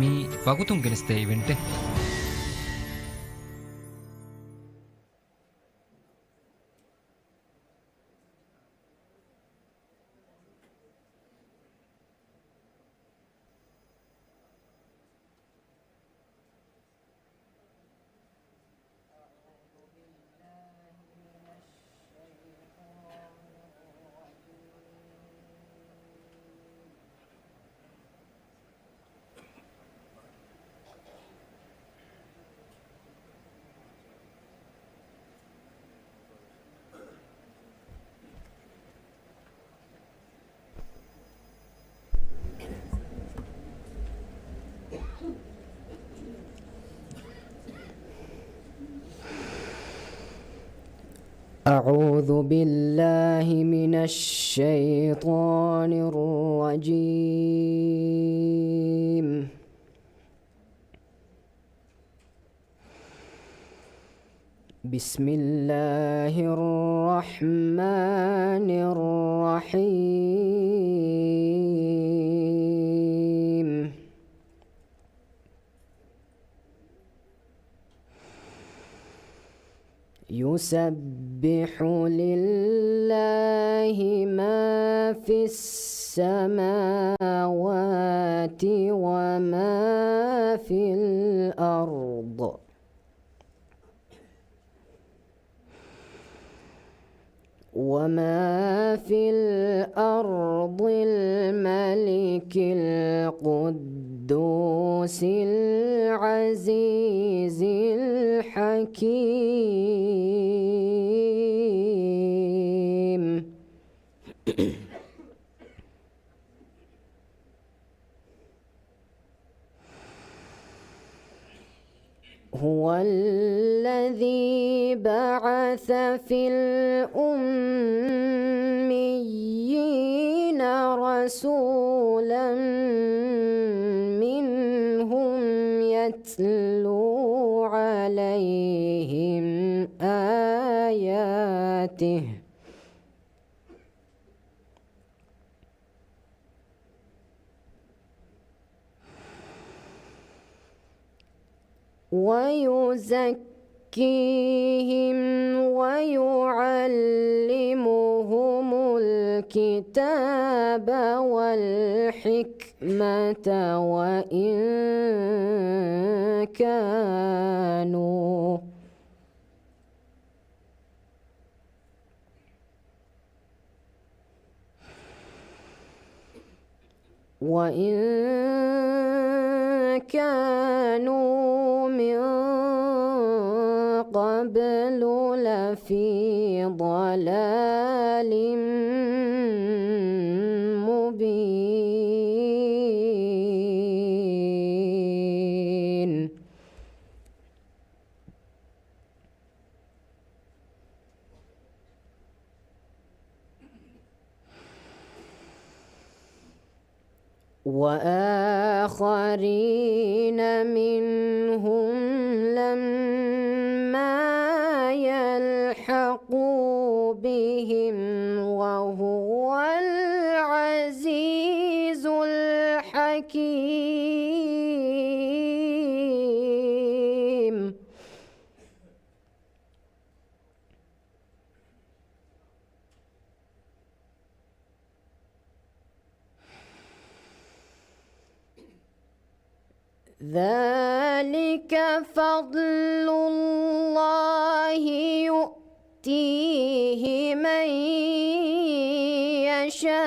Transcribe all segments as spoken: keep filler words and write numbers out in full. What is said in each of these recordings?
މިއީ ވަގުތުން ގެނެސްދޭ އިވެންޓެއް. أعوذ بالله من الشيطان الرجيم. بسم الله الرحمن الرحيم. يسبح لله ما في السماوات وما في الأرض، وما في الأرض الملك القدوس العزيز الحكيم. هو الذي بعث في الأميين رسولا منهم يتلو عليهم آياته ويزكيهم ويعلمهم الكتاب والحكمة وإن كانوا وإن كانوا من قبل لفي ضلال مبين. وآخرين منهم لما يلحقوا بهم وهو العزيز الحكيم. ذلك فضل الله يؤتيه من يشاء.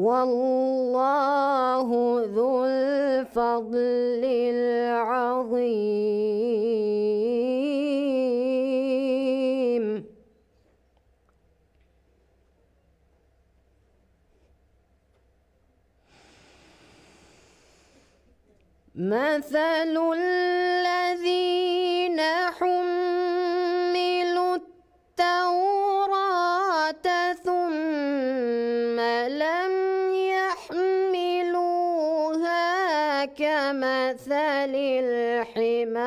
والله ذو الفضل العظيم. مثل الذين حملوا التوراة ثم لم يحملوها كمثل الحمار.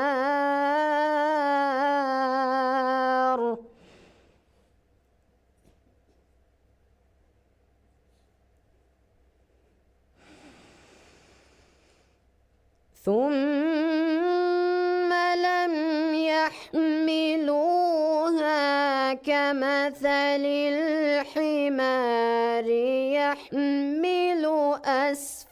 ثم لم يحملوها كمثل الحمار يحمل أسفارا.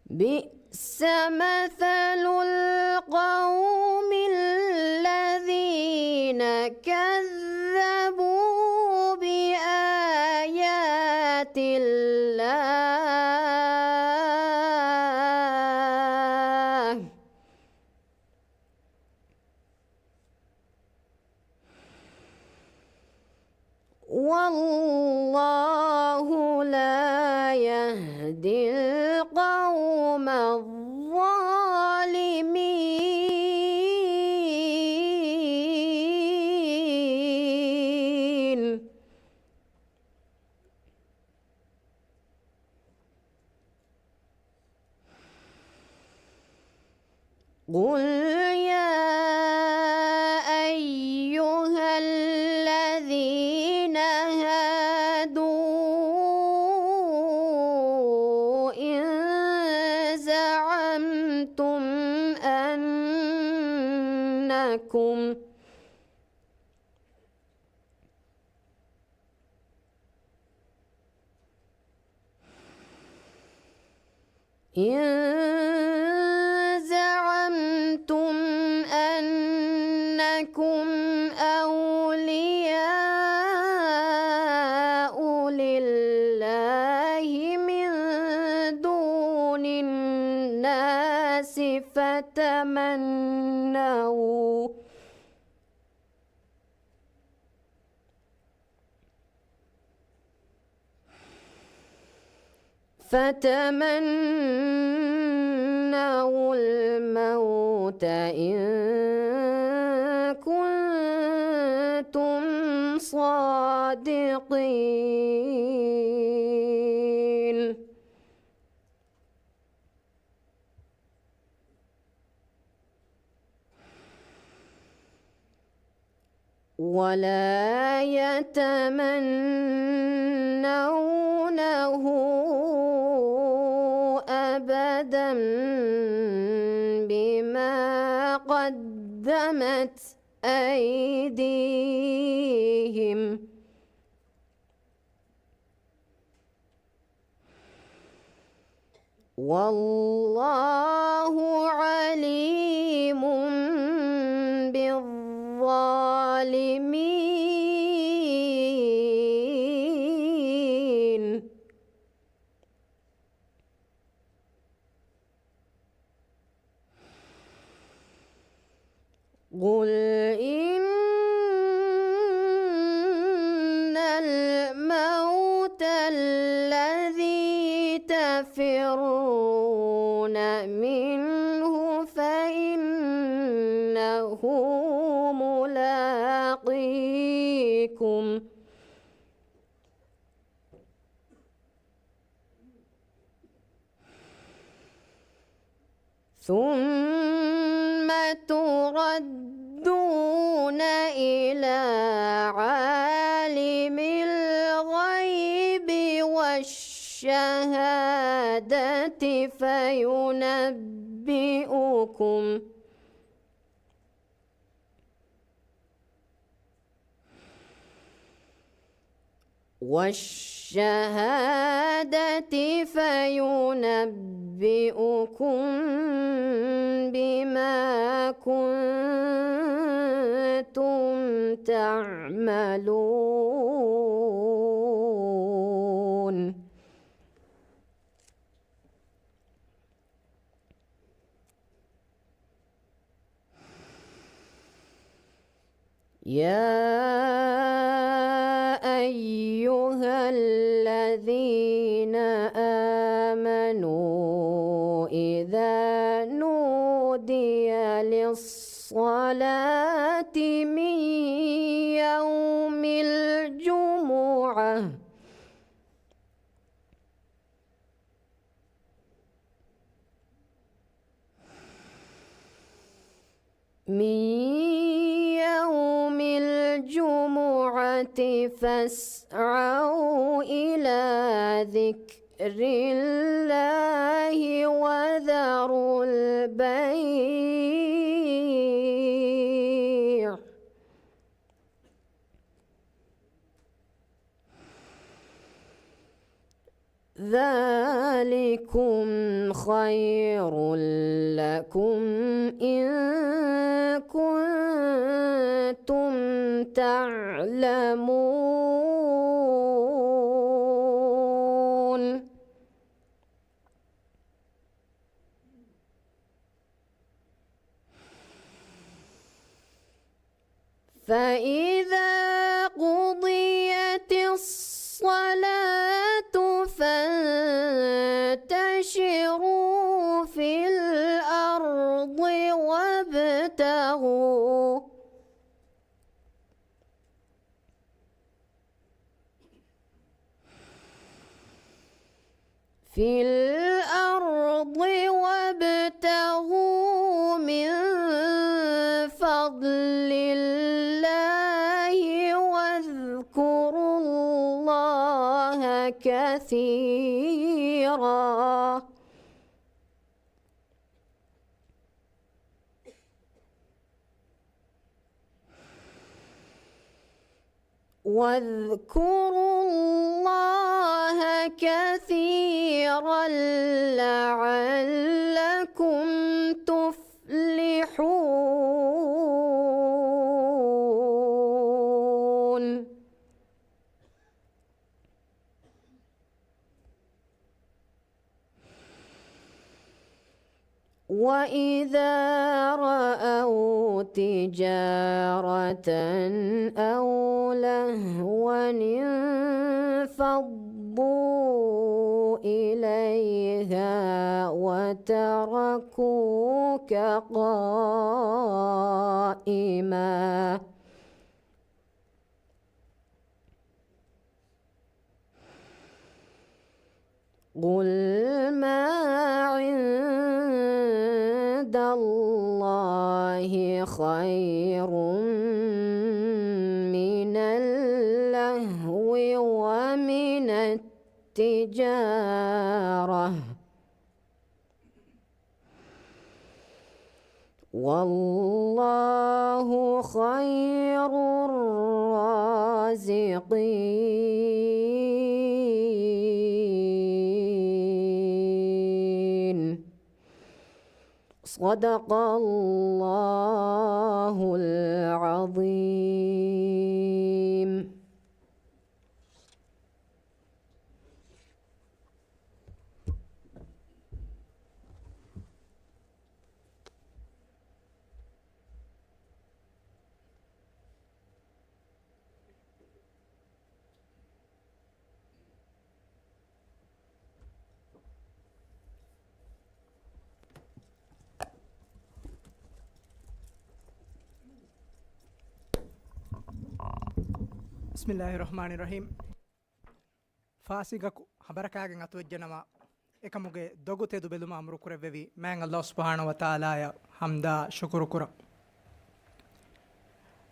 بئس مثل القوم الذين كذبوا بآيات الله والله لا يهدي القوم الظالمين. قل يا أيها الذين هادوا إن زعمتم أنكم إن زعمتم أنكم أولياء لله من دون الناس فتمنوا فتمنوا الموت إن كنتم صادقين. ولا يتمنونه أبدا بما قدمت أيديهم والله عليم بالظالمين. قل إن الموت الذي تفرون منه فإنه ملاقيكم ثم تردون إلى عالم الغيب والشهادة فينبئكم والشهادة فينبئكم بما كنتم تعملون. يا أيها الذين آمنوا إذا نودي للصلاة من يوم الجمعة من يوم الجمعة فاسعوا إلى ذكر الله وذروا البيع ذلكم خير لكم إن كنتم تعلمون. فإذا قضيت الصلاة فانتشروا في الأرض وابتغوا في الأرض وابتغوا من فضل الله واذكروا الله كثيرا واذكروا الله كثيرا لعلكم تفلحون. وإذا رأوا تجارة أو لهوا انفضوا إليها وتركوك قائما. قل ما عند الله خير من اللهو ومن التجارة والله خير الرازقين. صدق الله العظيم. بسم الله الرحمن الرحيم. ފާސިގަކު ހަބަރަކާގެން އަތުވެއްޖެނަމަ، އެކަމުގެ ދޮގު ތެދު ބެލުމަށް އަމުރުކުރެއްވެވި މާތް ﷲ ސުބްޙާނަހޫ ވަތަޢާލާއަށް ޙަމްދާ ޝުކުރު ކުރަން.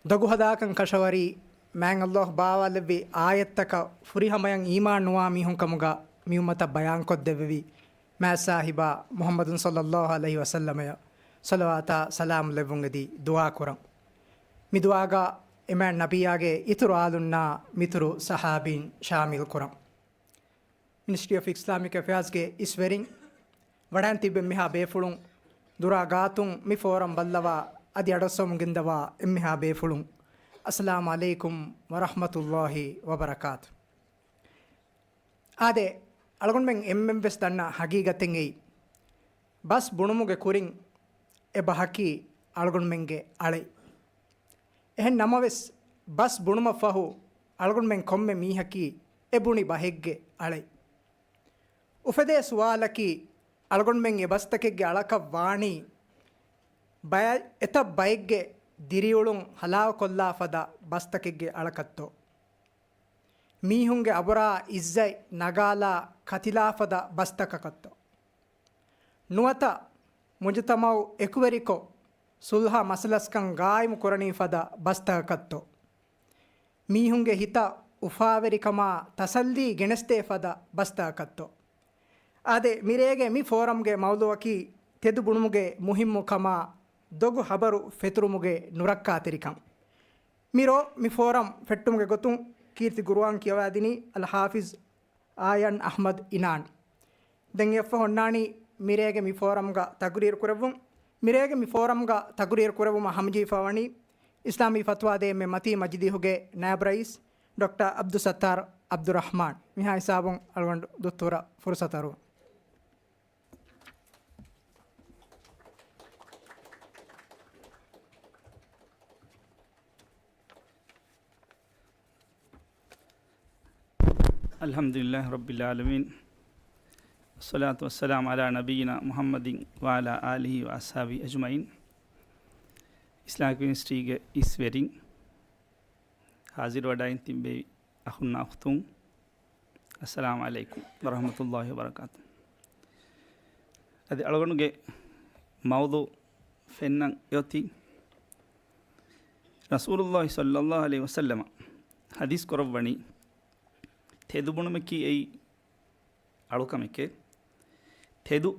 ދޮގު ހަދާކަން ކަށަވަރީ މާތް ﷲ ބާވާލެއްވި އާޔަތްތަކަށް ފުރިހަމަޔަށް އީމާން ނުވާ މީހުން ކަމުގަ މި އުއްމަތަށް ބަޔާންކޮށްދެއްވެވި މާތް ސާހިބާ މުޙައްމަދު ޞައްލައްލާހު ޢަލައިހި ވަސައްލަމަޔަށް ޞަލަވާތާ ސަލާމް ލެއްވުން އެދި ދުޢާ ކުރަން. މި ދުޢާގަ އެމާތް ނަބިއްޔާގެ އިތުރު އާލުންނާ މިތުރު ޞަޙާބީން ޝާމިލް ކުރަން. މިނިސްޓްރީ އޮފް އިސްލާމިކް އެފެއާޒްގެ އިސްވެރިން، ވަޑައިން ތިއްބެ އެންމެހާ ބޭފުޅުން، ދުރާ ގާތުން މި ފޯރަމް ބައްލަވާ އަދި އަޑުއައްސަވަމުން ގެންދަވާ އެންމެހާ ބޭފުޅުން، އައްސަލާމު ޢަލައިކުމް ވަރަޙްމަތުﷲ ވަބަރަކާތު. އާދެ، އަޅުގަނޑުމެން އެންމެން ވެސް ދަންނަ ޙަޤީޤަތެއް އެއީ، ބަސް ބުނުމުގެ ކުރިން އެ ބަހަކީ އަޅުގަނޑުމެންގެ އަޅެއް. އެހެން ނަމަވެސް، ބަސް ބުނުމަށްފަހު އަޅުގަނޑުމެން ކޮންމެ މީހަކީ އެ ބުނި ބަހެއްގެ އަޅެއް. އުފެދޭ ސުވާލަކީ، އަޅުގަނޑުމެން އެ ބަސްތަކެއްގެ އަޅަކަށް ވާނީ ބައެއް، އެތައް ބައެއްގެ ދިރިއުޅުން ހަލާކުކޮށްލާ ފަދަ ބަސްތަކެއްގެ އަޅަކަށްތޯ؟ މީހުންގެ އަބުރާ އިއްޒަތް ނަގާލާ ކަތިލާ ފަދަ ބަސްތަކަކަށްތޯ؟ ނުވަތަ މުޖުތަމައު އެކުވެރިކޮށް، ސުލްހަ މަސަލަސްކަން ގާއިމު ކުރަނީ ފަދަ ބަސްތަކަކަށްތޯ؟ މީހުންގެ ހިތަށް އުފާވެރިކަމާ ތަސައްލީ ގެނެސްދޭ ފަދަ ބަސްތަކަކަށްތޯ؟ އާދެ، މިރޭގެ މި ފޯރަމްގެ މައުޟޫއަކީ ތެދު ބުނުމުގެ މުހިއްމު ކަމާ ދޮގު ހަބަރު ފެތުރުމުގެ ނުރައްކާތެރިކަން. މިރޯ މި ފޯރަމް ފެއްޓުމުގެ ގޮތުން ކީރިތި ގުރުއާން ކިޔަވާދިނީ އަލް ހާފިޒް އާޔަން އަޙްމަދު އިނާން. ދެން އެއަށްފަހު އޮންނާނީ މިރޭގެ މި ފޯރަމްގަ ތަގުރީރު ކުރެއްވުން. މިރޭގެ މި ފޯރަމްގަ ތަގުރީރު ކުރެއްވުމަށް ހަމަޖެހިފަ ވަނީ އިސްލާމީ ފަތުވާ ދޭ އެންމެ މަތީ މަޖިލީހުގެ ނާއިބު ރައީސް ޑޮކްޓަރ އަބްދު ސައްތާރު އަބްދުއްރަޙްމާން. މިހާ ހިސާބުން އަޅުގަނޑު ދުއްތުރަށް ފުރުސަތު އަރުވަން. الحمد لله رب العالمين، والصلاة والسلام على نبينا محمد وعلى آله وأصحابه أجمعين. އިސްލާމިކް ޔުނިވަރސިޓީގެ އިސްވެރިން، ހާޒިރުވެވަޑައިގެން ތިއްބެވި އަޚުންނާ އުޚްތުން، އައްސަލާމު ޢަލައިކުމް ވަރަޙްމަތުﷲި ވަބަރަކާތު. އަދި އަޅުގަނޑުގެ މައުޟޫ ފެންނަން އެއޮތީ، ރަސޫލުﷲި ޞައްލަﷲު ޢަލައިހި ވަސައްލަމަ ޙަދީޘް ކުރައްވަނީ، ތެދުބުނުމަކީ އެއީ އަޅުކަމެކޭ. ތެދު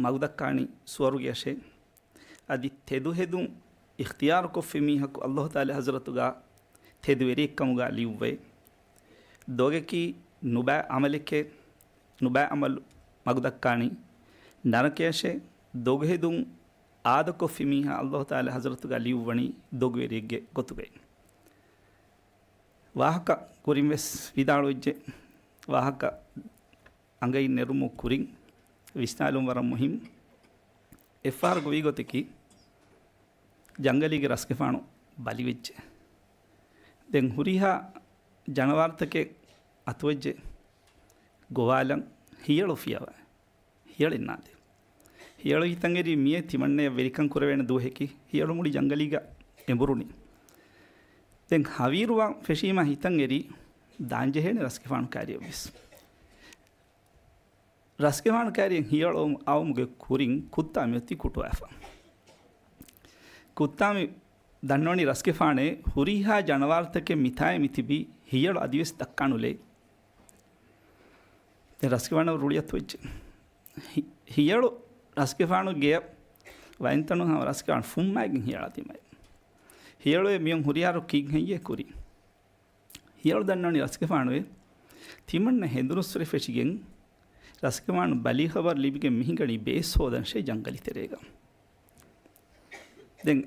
މަގުދައްކާނީ ސުވަރުގެއަށޭ. އަދި ތެދު ހެދުން އިޚްތިޔާރުކޮށްފި މީހަކު ﷲ ތަޢާލާ ޙަޟްރަތުގަ ތެދުވެރިއެއްކަމުގަ ލިޔުއްވޭ. ދޮގަކީ ނުބައި ޢަމަލެކޭ. ނުބައި ޢަމަލު މަގުދައްކާނީ ނަރަކަޔަށޭ. ދޮގުހެދުން އާދަކޮށްފި މީހާ ﷲ ތަޢާލާ ޙަޟްރަތުގަ ލިޔުއްވަނީ ދޮގުވެރިއެއްގެ ގޮތުގައި. ވާހަކަ ކުރިން ވެސް ވިދާޅުވެއްޖެ. ވާހަކަ އަނގައިން ނެރުމު ކުރިން ވިސްނާލުން ވަރަށް މުހިންމު. އެއްފަހަރަކު ވީގޮތަކީ، ޖަންގަލީގެ ރަސްގެފާނު ބަލިވެއްޖެ. ދެން ހުރިހާ ޖަނަވާރުތަކެއް އަތުވެއްޖެ ގޮވާލަން، ހިޔަޅު ފިޔަވައި. ހިޔަޅެއް ނާދޭ. ހިޔަޅު ހިތަށް އެރީ މިއޭ ތިމަންނަޔަށް ވެރިކަން ކުރެވޭނެ ދުވަހަކީ، ހިޔަޅު މުޅި ޖަންގަލީގަ އެނބުރުނީ. ދެން ހަވީރުވާން ފެށީމާ ހިތަށް އެރީ ދާންޖެހޭނެ ރަސްގެފާނު ކާރިއަށްވެސް. ރަސްގެފާނު ކާރިއަށް ހިޔަޅު އައުމުގެ ކުރިން ކުއްތާ މިއޮތީ ކުޓުވާފަ. ކުއްތާ މި ދަންނަވަނީ ރަސްގެފާނޭ ހުރިހާ ޖަނަވާރުތަކެއް މިތާއޭ މިތިބީ، ހިޔަޅު އަދިވެސް ދައްކާނުލޭ. ދެން ރަސްގެފާނަށް ރުޅިއަތުވެއްޖެ. ހި-، ހިޔަޅު ރަސްގެފާނު ގެޔަށް ވައިންތަނު ހަމަ ރަސްގެފާނު ފުންމައިގެން ހިޔަޅާ ދިމައެ. ހިޔަޅުއޭ މިއޮން ހުރިހާރު ކީއްހެއްޔޭ ކުރީ؟ ހިޔަޅު ދަންނަވަނީ ރަސްގެފާނުއޭ ތިމަންނަ ހެނދުނުއްސުރެ ފެށިގެން ރަސްގެފާނު ބަލީ ޚަބަރު ލިބިގެން މިހިނގަނީ ބޭސް ހޯދަންށޭ ޖަންގަލި ތެރޭގަ. ދެން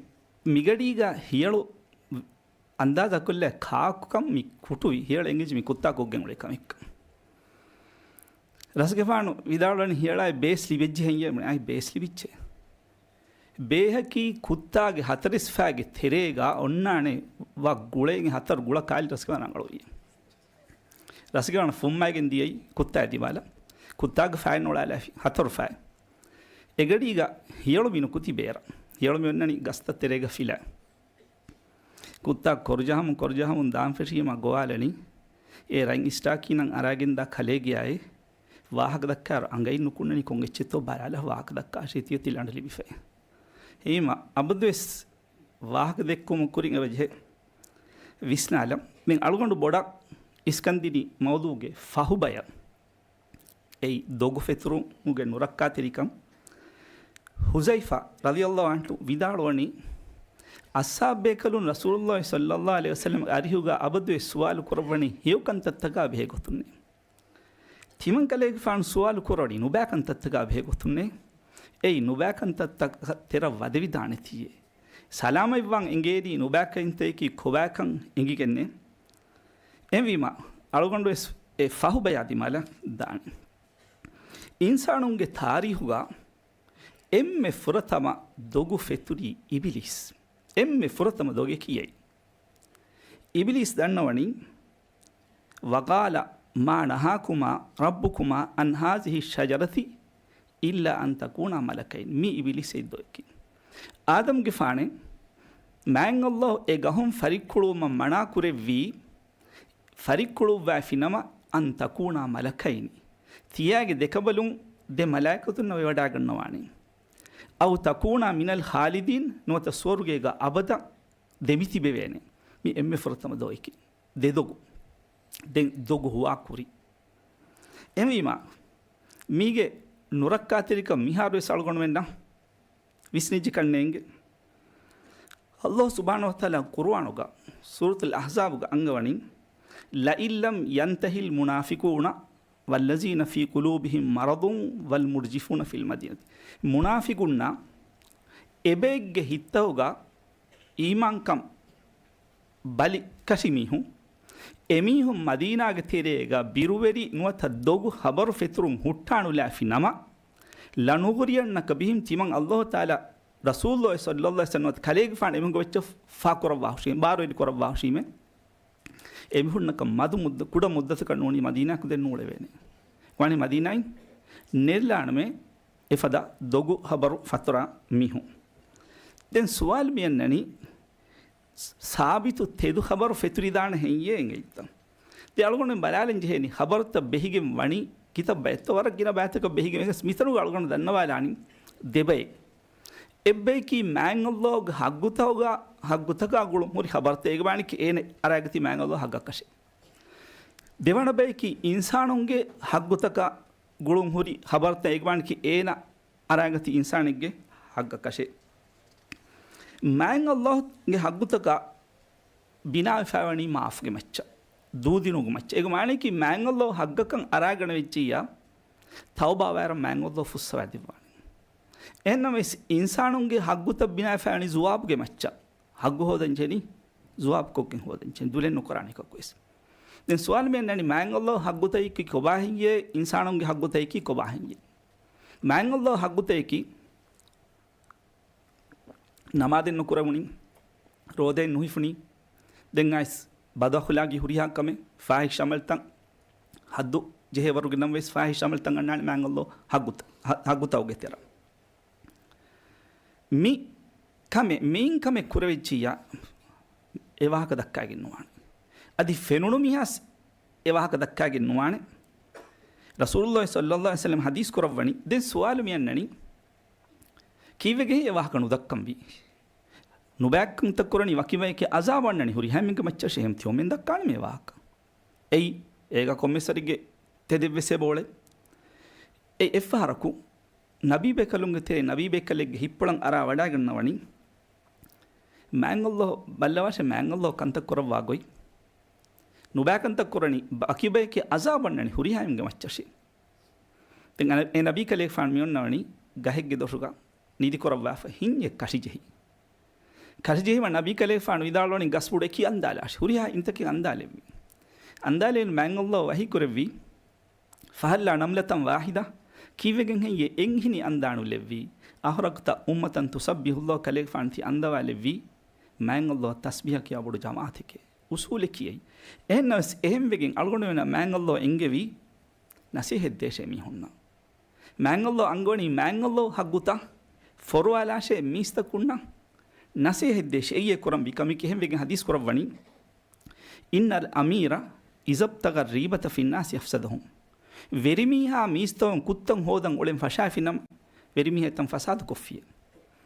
މިގަޑީގަ ހިޔަޅު އަންދާޒާކޮށްލާ ކާކުކަން މި ކުޓުވި ހިޔަޅު އެނގިއްޖެ މި ކުއްތާ ކޮށްގެން އުޅޭ ކަމެއްކަން. ރަސްގެފާނު ވިދާޅުވަނީ ހިޔަޅާއި ބޭސް ލިބެއްޖެ ހެއްޔޭ؟ އައި ބޭސް ލިބިއްޖެ. ބޭހަކީ ކުއްތާގެ ހަތަރެސް ފައިގެ ތެރޭގަ އޮންނާނެ ވަށް ގުޅޭގެ ހަތަރު ގުޅަ ކާލި ރަސްގެފާނު ރަނގަޅުވި. ރަސްގެފާނު ފުންމައިގެން ދިޔައީ ކުއްތާ ދިމާލަށް. ކުއްތާގެ ފައިން އޮޅާލާފި ހަތަރު ފައި. އެގަޑީގަ ހިޔަޅު މި ނުކުތީ ބޭރަށް. ހިޔަޅު މި އޮންނަނީ ގަސްތައް ތެރޭގަ ފިލާ. ކުއްތާ ކޮރުޖަހަމުން ކޮރުޖަހަމުން ދާން ފެށީމާ ގޮވާލަނީ. އޭ ރަތް އިސްޓާކީނަން އަރާގެންދާ ކަލޭގެއާއި ވާހަކަ ދައްކާއިރު އަނގައިން ނުކުންނަނީ ކޮން އެއްޗެއްތޯ ބަލާލާ ވާހަކަ ދައްކާށޭ ތިއޮތީ ލަނޑު ލިބިފައި. އެހީމަ އަބަދުވެސް ވާހަކަ ދެއްކުމުގެ ކުރިން އެބަޖެހޭ ވިސްނާލަން. މި އަޅުގަނޑު ބޮޑަށް އިސްކަންދިނީ މައުޟޫގެ ފަހުބަޔަށް. އެއީ ދޮގު ފެތުރުމުގެ ނުރައްކާތެރިކަން. ޙުޛައިފާ ރަޟިޔަﷲ ޢަންހު ވިދާޅުވަނީ، އަޞްޙާބުބޭކަލުން ރަސޫލުﷲ ޞައްލަﷲު ޢަލައިހި ވަސައްލަމްގެ އަރިހުގަ އަބަދުވެސް ސުވާލު ކުރައްވަނީ ހެޔޮ ކަންތައްތަކާ ބެހޭ ގޮތުންނޭ. ތިމަން ކަލޭގެފާނު ސުވާލު ކުރައްވަނީ ނުބައި ކަންތައްތަކާ ބެހޭ ގޮތުންނޭ. އެއީ ނުބައި ކަންތައްތަކަށް ތެރަށް ވަދެވިދާނެތީއޭ. ސަލާމަތްވާން އެނގޭނީ ނުބައިކަންތަކަކީ ކޮބާކަން އެނގިގެންނޭ. އެހެންވީމަ، އަޅުގަނޑުވެސް އެ ފަހުބަޔާ ދިމާލަށް ދާނެ. އިންސާނުންގެ ތާރީޚުގަ އެންމެ ފުރަތަމަ ދޮގު ފެތުރީ އިބިލީސް. އެންމެ ފުރަތަމަ ދޮގެކީ އެއީ. އިބިލީސް ދަންނަވަނީ، وَقَالَ مَا نَهَاكُمَا رَبُّكُمَا عَنْ هَٰذِهِ الشَّجَرَةِ إِلَّا أَن تَكُونَا مَلَكَيْنِ. މީ އިބިލީސް އެއްދޮއެކީ. އާދަމްގެފާނެ މާތް ﷲ އެ ގަހުން ފަރިއްކުޅުވުމަށް މަނާ ކުރެއްވީ، ފަރިއްކުޅުއްވައިފިނަމަ، "أن تكونا ملكين." ތިޔާގެ ދެކަބަލުން ދެ މަލާއިކަތުންނަށް ވެވަޑައިގަންނަވާނެ. "أو تكونا من الخالدين." ނުވަތަ ސުވަރުގޭގަ އަބަދަށް ދެމިތިބެވޭނެ. މި އެންމެ ފުރަތަމަ ދޯއެކި. ދެ ދޮގު. ދެން ދޮގު ހުވާ ކުރި. އެހެންވީމާ، މީގެ ނުރައްކާތެރިކަން މިހާރުވެސް އަޅުގަނޑުމެންނަށް ވިސްނިއްޖެ ކަންނޭނގެ. ﷲ ސުބްޙާނަހޫ ވަތަޢާލާ ޤުރުއާނުގަ ސޫރަތުލް އަޙްޒާބުގަ އަންގަވަނީ، "لئن لم ينته المنافقون والذين في قلوبهم مرض والمرجفون في المدينة." މުނާފިޤުންނާ އެބައެއްގެ ހިތްތަކުގަ އީމާންކަން ބަލި ކަށި މީހުން، އެމީހުން މަދީނާގެ ތެރޭގަ ބިރުވެރި ނުވަތަ ދޮގު ޚަބަރު ފެތުރުން ހުއްޓާނުލާފި ނަމަ، "لنغرينك بهم." ތިމަން ﷲ ތަޢާލާ ރަސޫލު ޞައްލައްލާހު ޢަލައިހި ވަސައްލަމަ ނުވަތަ ކަލޭގެފާނު އެމީހުންގެ ވެއްޗަށް ފާކުރައްވާ ހުށީމެ، ބާރުވެރި ކުރައްވާ ހުށީމެ، އެމީހުންނަކަށް މަދު މުއްދަ، ކުޑަ މުއްދަތަކަށް ނޫނީ މަދީނާއަކު ދެން ނޫޅެވޭނެ. ވަނީ މަދީނާއިން ނެރިލާނަމޭ، އެފަދަ ދޮގު ޚަބަރު ފަތުރާ މީހުން. ދެން ސުވާލު މިއަންނަނީ، ސާބިތު ތެދު ޚަބަރު ފެތުރިދާނެ ހެއްޔޭ އެނގެއްތަ؟ ދެ އަޅުގަނޑު ބަލާލަން ޖެހޭނީ، ޚަބަރުތައް ބެހިގެން ވަނީ ކިތައް ބައެއްތަ؟ ވަރަށް ގިނަ ބައިތަކަށް ބެހިގެން ވެސް މިތަނުގަ އަޅުގަނޑު ދަންނަވާލާނީ ދެ ބައެއް. އެއްބަޔަކީ މާތް ﷲ ގެ ޙައްޤުތަކާ، ޙައްޤުތަކާ ގުޅުން ހުރި ޚަބަރުތައް އޭގެ މާނައަކީ އޭނަ އަރާގަތީ މާތް ﷲ ގެ ޙައްޤަކަށޭ. ދެވަނަ ބަޔަކީ އިންސާނުންގެ ޙައްޤުތަކާ ގުޅުން ހުރި ޚަބަރުތައް އޭގެ މާނައަކީ އޭނަ އަރާގަތީ އިންސާނެއްގެ ޙައްޤަކަށޭ. މާތް ﷲ ގެ ޙައްޤުތަކާ ބިނާވެފައިވަނީ މާފުގެ މައްޗަށް، ދޫދިނުމުގެ މައްޗަށް. އޭގެ މާނައަކީ މާތް ﷲ ގެ ޙައްޤަކަށް އަރާގަނެވިއްޖިއްޔާ، ތައުބާވާއިރަށް މާތް ﷲ ފުއްސަވާ ދެއްވާނެ. އެހެންނަމަވެސް އިންސާނުންގެ ޙައްޤުތައް ބިނާވެފައިވަނީ ޒުވާބުގެ މައްޗަށް. ޙައްޤު ހޯދަން ޖެހެނީ ޒުވާބުކޮށްގެން ހޯދަން ޖެހެނީ، ދުލެއް ނުކުރާނެ އެކަކުވެސް. ދެން ސުވާލު މިއަންނަނީ، މާތް ﷲ ގެ ޙައްޤުތަކަކީ ކޮބާ ހެއްޔޭ؟ އިންސާނުންގެ ޙައްޤުތަކަކީ ކޮބާ ހެއްޔޭ؟ މާތް ﷲ ގެ ޙައްޤުތަކަކީ ނަމާދެއް ނުކުރެވުނީ، ރޯދައެއް ނުހިފުނީ، ދެން އައިސް ބަދުއަޚުލާގީ ހުރިހާ ކަމެއް، ފާޙިޝް ޢަމަލުތައް، ޙައްދު ޖެހޭވަރުގެ ނަމަވެސް ފާޙިޝް ޢަމަލުތައް އަންނާނެ މާތް ﷲ ގެ ޙައްޤުތައް، ޙައްޤުތަކުގެ ތެރެއަށް. މި ކަމެއް، މިއިން ކަމެއް ކުރެވިއްޖިއްޔާ، އެ ވާހަކަ ދައްކާގެން ނުވާނެ. އަދި ފެނުނު މީހާސް އެ ވާހަކަ ދައްކާގެން ނުވާނެ. ރަސޫލުﷲ ޞައްލައްލާހު ޢަލައިހި ވަސައްލަމަ ޙަދީޘް ކުރައްވަނީ. ދެން ސުވާލު މިއަންނަނީ، ކީއްވެގެން އެ ވާހަކަ ނުދައްކަންވީ؟ ނުބައިކަންތައް ކުރަނީ ވަކި ބަޔެކޭ ޢަޒާބު އަންނަނީ ހުރިހާ އެންމެންގެ މައްޗަށޭ، އެހެން ތިޔޮމެން ދައްކާނަމޭ ވާހަކަ. އެއީ، އޭގަ ކޮންމެސް ވަރެއްގެ ތެދެއްވެސް އެބައުޅޭ. އެ އެއްފަހަރަކު ނަބީބޭކަލުންގެ ތެރޭ ނަބީބޭކަލެއްގެ ހިތްޕުޅަށް އަރާ ވަޑައިގަންނަވަނީ، މާތް ﷲ ބައްލަވާށޭ، މާތް ﷲ ކަންތައް ކުރައްވާ ގޮތް. ނުބައިކަންތައް ކުރަނީ ވަކި ބަޔެކޭ ޢަޒާބު އަންނަނީ ހުރިހާ އެންމެންގެ މައްޗަށޭ. ދެން އަނެ-، އެ ނަބީކަލޭގެފާނު މިއޮންނަވަނީ ގަހެއްގެ ދޮށުގަ ނިދިކުރައްވާފަ ހިންޏެއް ކަށިޖެހި. ކަށިޖެހީމަ ނަބީކަލޭގެފާނު ވިދާޅުވަނީ ގަސްބުޑަކީ އަންދާލާށި. ހުރިހާ އިންތަކެއް އަންދާލެއްވި. އަންދާލޭން މާތް ﷲ ވަޙީ ކުރެއްވީ، فهل نملة واحدة؟ ކީއްވެގެން ހެއްޔޭ އެއްހިނި އަންދާނުލެއްވީ؟ أحرقت أمة تسبح الله؟ ކަލޭގެފާނު ތި އަންދަވާލެއްވީ މާތް ﷲ ތަސްބީޙަ ކިޔާ ބޮޑު ޖަމާޢަތެކޭ. އުޞޫލަކީ އެއީ. އެހެންނަމަވެސް އެހެންވެގެން އަޅުގަނޑުމެންނަށް މާތް ﷲ އެންގެވީ ނަސޭހަތް ދޭށޭ މީހުންނަށް. މާތް ﷲ އަންގަވަނީ މާތް ﷲ ގެ ޙައްޤުތައް ފޮރުވާލާށޭ މީސްތަކުންނަށް ނަސޭހަތް ދޭށޭ. އެއީ އެ ކުރަންވީ ކަމެކޭ. އެހެންވެގެން ޙަދީޘް ކުރައްވަނީ، إن الأمير إذا ابتغى الريبة في الناس أفسدهم. ވެރިމީހާ މީސްތަކުން ކުށްތައް ހޯދަން އުޅެން ފަށާފިނަމަ، ވެރިމީހާ އެތަން ފަސާދަ ކޮށްފިޔޭ.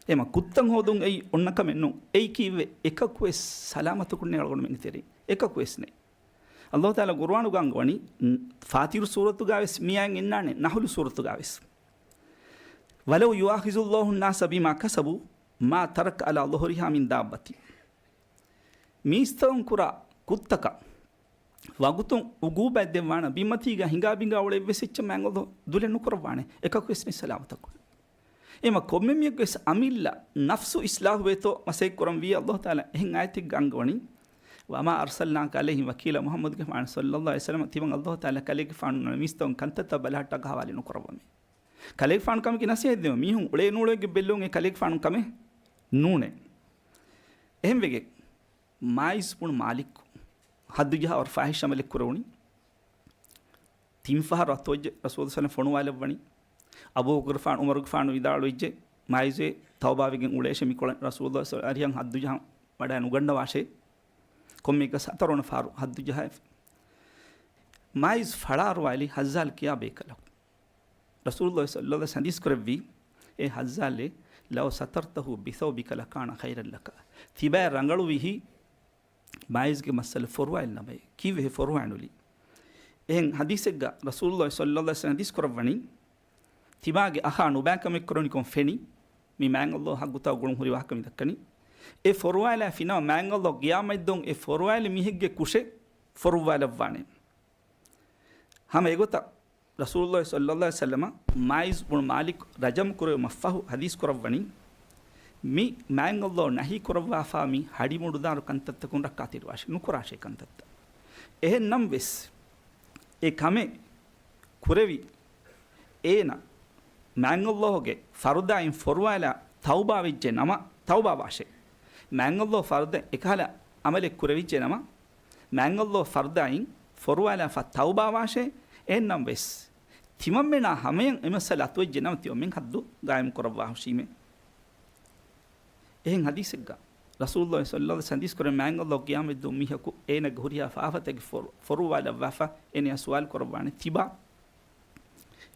އެމަ ކުށްތައް ހޯދުން އެއީ އޮންނަ ކަމެއް ނޫން. އެއީ ކީއްވެ؟ އެކަކުވެސް ސަލާމަތަކުންނޭ އަޅުގަނޑުމެންގެ ތެރެއިން. އެކަކުވެސް ނެތް. ﷲ ތަޢާލާ ޤުރުއާނުގަ އަންގަވަނީ، ން-، ފާޠިރު ސޫރަތުގަ ވެސް މިއާއެއް އިންނާނެ، ނަޙުލު ސޫރަތުގަ ވެސް. ولو يؤاخذ الله الناس بما كسبوا ما ترك على ظهورها من دابة. މީސްތަކުން ކުރާ ކުށްތަކަށް ވަގުތުން ޢުޤޫބާތް ދެއްވާނަ، ބިންމަތީގަ ހިނގާ ބިނގާ އުޅެ އެއްވެސް އެއްޗެއް މާތް ﷲ ދުލެއް ނުކުރައްވާނެ، އެކަކުވެސް ނެތް ސަލާމަތަކުން. އެމަ ކޮންމެ މީހަކުވެސް އަމިއްލަ ނަފްސު އިޞްލާޙުވޭތޯ މަސައްކަތް ކުރަންވީ. ﷲ ތަޢާލާ އެހެން އާޔަތެއްގަ އަންގަވަނީ، وما أرسلناك عليهم وكيلا، މުޙައްމަދުގެފާނު ޞައްލައްލާހު ޢަލައިހި ވަސައްލަމަ، ތިމަން ﷲ ތަޢާލާ ކަލޭގެފާނު މީސްތަކުން ކަންތައްތައް ބަލަހައްޓާ ހަވާލު ނުކުރައްވަމޭ. ކަލޭގެފާނު ކަމަކީ ނަސޭހަތް ދިނުން. މީހުން އުޅޭ ނޫޅޭގެ ބެއްލުން އެ ކަލޭގެފާނު ކަމެއް ނޫނޭ. އެހެންވެގެން މާއިޒް ބުނު މާލިކު ހައްދު ޖަހާ ވަރަށް ފާޙިޝް ޢަމަލެއް ކުރެވުނީ. ތިން ފަހަރު އަތުވެއްޖެ ރަސޫލު ޞައްލައްލާހު ޢަލައިހި ވަސައްލަމަ ފޮނުވާލައްވަނީ. އަބޫ ބަކުރުގެފާނު، ޢުމަރުގެފާނު ވިދާޅުވެއްޖެ، މާއިޒޭ ތައުބާވެގެން އުޅޭށޭ މިކޮޅަށް ރަސޫލު ޞައްލައްލާހު ޢަލައިހި ވަސައްލަމަ އަރިހަށް ހައްދު ޖަހަން. ވަޑައި ނުގަންނަވާށޭ. ކޮންމެއަކަސް ހަތަރުވަނަ ފަހަރު ހައްދު ޖަހައިފި. މާއިޒް ފަޅާރުވާލި ހައްޒާލް ކިޔާ ބޭކަލަކު. ރަސޫލުﷲ ޞައްލަﷲ ޢަލައިހި ވަސައްލަމަ ޙަދީޘް ކުރެއްވީ، އޭ ހައްޒާލޭ، "لو سترته بثوبك لكان خيرا لك." ތިބާ ރަނގަޅުވީހި މާއިޒްގެ މައްސަލަ ފޮރުވާލި ނަމައޭ. ކީއްވެ ހެ ފޮރުވާނުލީ؟ އެހެން ޙަދީޘެއްގަ ރަސޫލުﷲ ޞައްލަﷲ ޢަލައިހި ވަސައްލަމަ ޙަދީޘް ކުރައްވަނީ، ތިބާގެ އަޚާ ނުބައިކަމެއް ކުރަނިކޮން ފެނި، މި މާތް ﷲ ޙައްޤުތާ ގުޅުން ހުރި ވާހަކަ މި ދައްކަނީ. އެ ފޮރުވާލާފިނަމަ މާތް ﷲ ޤިޔާމަތްދުވަހު އެ ފޮރުވާލި މީހެއްގެ ކުށެއް ފޮރުއްވާލައްވާނެ. ހަމަ އެގޮތަށް ރަސޫލުﷲ ޞައްލަﷲ ޢަލައިހި ވަސައްލަމަ މާއިޒް ބުނު މާލިކް ރަޖަމް ކުރެވުމަށްފަހު ޙަދީޘް ކުރައްވަނީ، މި މާތް ﷲ ނަހީ ކުރައްވާފާ މި ހަޑިމުޑުދާރު ކަންތައްތަކުން ރައްކާތެރިވާށޭ، ނުކުރާށޭ ކަންތައްތައް. އެހެން ނަމަވެސް، އެ ކަމެއް ކުރެވި އޭނަ މާތް ﷲ ގެ ފަރުދާއިން ފޮރުވާލާ ތައުބާ ވެއްޖެ ނަމަ، ތައުބާ ވާށޭ. މާތް ﷲ ފަރުދަ އެކަހަލަ ޢަމަލެއް ކުރެވިއްޖެ ނަމަ، މާތް ﷲ ފަރުދާއިން ފޮރުވާލާފަ ތައުބާ ވާށޭ. އެހެން ނަމަވެސް، ތިމަންމެނާ ހަމަޔަށް އެ މައްސަލަ އަތުވެއްޖެ ނަމަ، ތިމަންމެން ޙައްދު ޤާއިމު ކުރައްވާ ހުށީމޭ. އެހެން ޙަދީޘެއްގަ ރަސޫލުﷲ ޞައްލަﷲ ޢަލައިހި ވަސައްލަމަ ޙަދީޘް ކުރޭ، މާތް ﷲ ޤިޔާމަތްދުވަހު މީހަކު އޭނަގެ ހުރިހާ ފާފަތަކެއް ފޮރު-، ފޮރުއްވާލައްވާފަ އޭނަޔާ ސުވާލު ކުރައްވާނެ ތިބާ.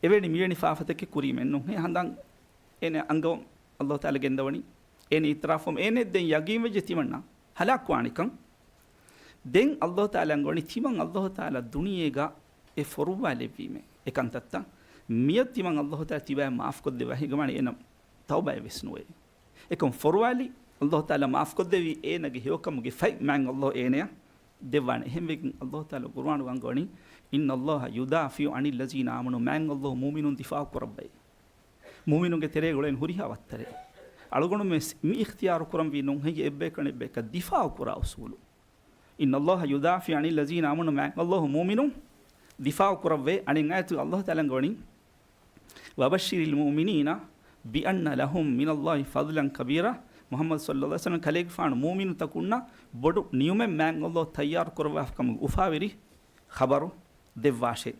އެވެނި މިވެނި ފާފަތަކެއް ކުރީމެއްނު. ހެ ހަނދާން އޭނަ އަންގަވަން ﷲ ތަޢާލާ ގެންދަވަނީ. އޭނަ އިޢުތިރާފު އޭނަ ދެން ޔަގީންވެއްޖެ ތިމަންނަ ހަލާކުވާނެކަން. ދެން ﷲ ތަޢާލާ އަންގަވަނީ ތިމަން ﷲ ތަޢާލާ ދުނިޔޭގަ އެ ފޮރުއްވާލެއްވީމޭ އެ ކަންތައްތައް. މިއަދު ތިމަން ﷲ ތަޢާލާ ތިބާ މާފުކޮށްދެއްވާ ހިގަމާނެ އޭނަ ތައުބާއެއް ވެސް ނުވޭ. އެކަމް ފޮރުވާލި، ﷲ ތަޢާލާ މާފުކޮށްދެއްވީ އޭނަގެ ހެޔޮކަމުގެ ފަތް މާތް ﷲ އޭނަޔަށް ދެއްވާނެ. އެހެންވެގެން ﷲ ތަޢާލާ ޤުރުއާނުގަ އަންގަވަނީ، "إن الله يدافع عن الذين آمنوا." މާތް ﷲ މުއުމިނުން ދިފާޢު ކުރައްވައޭ. މުއުމިނުންގެ ތެރޭގަ އުޅޭން ހުރިހާ ވައްތަރެއް. އަޅުގަނޑުމެން ވެސް މި އިޚްތިޔާރު ކުރަންވީ ނޫން ހެއްޔޭ އެއްބަޔަކަށް އެއްބަޔަކަށް ދިފާޢު ކުރާ އުސޫލު. "إن الله يدافع عن الذين آمنوا." މާތް ﷲ މުއުމިނުން ދިފާޢު ކުރައްވައޭ. އަނެއް އާޔަތު ﷲ ތަޢާލާ އަންގަވަނީ، "وبشر المؤمنين بأن لهم من الله فضلا كبيرا." މުޙައްމަދު ޞައްލަﷲ ޢަލައިހި ވަސައްލަމަ ކަލޭގެފާނު މުއުމިނުތަކުންނަށް ބޮޑު ނިޢުމަތް މާތް ﷲ ތައްޔާރު ކުރައްވާފަ ކަމުގެ އުފާވެރި ޚަބަރު ދެއްވާށޭ.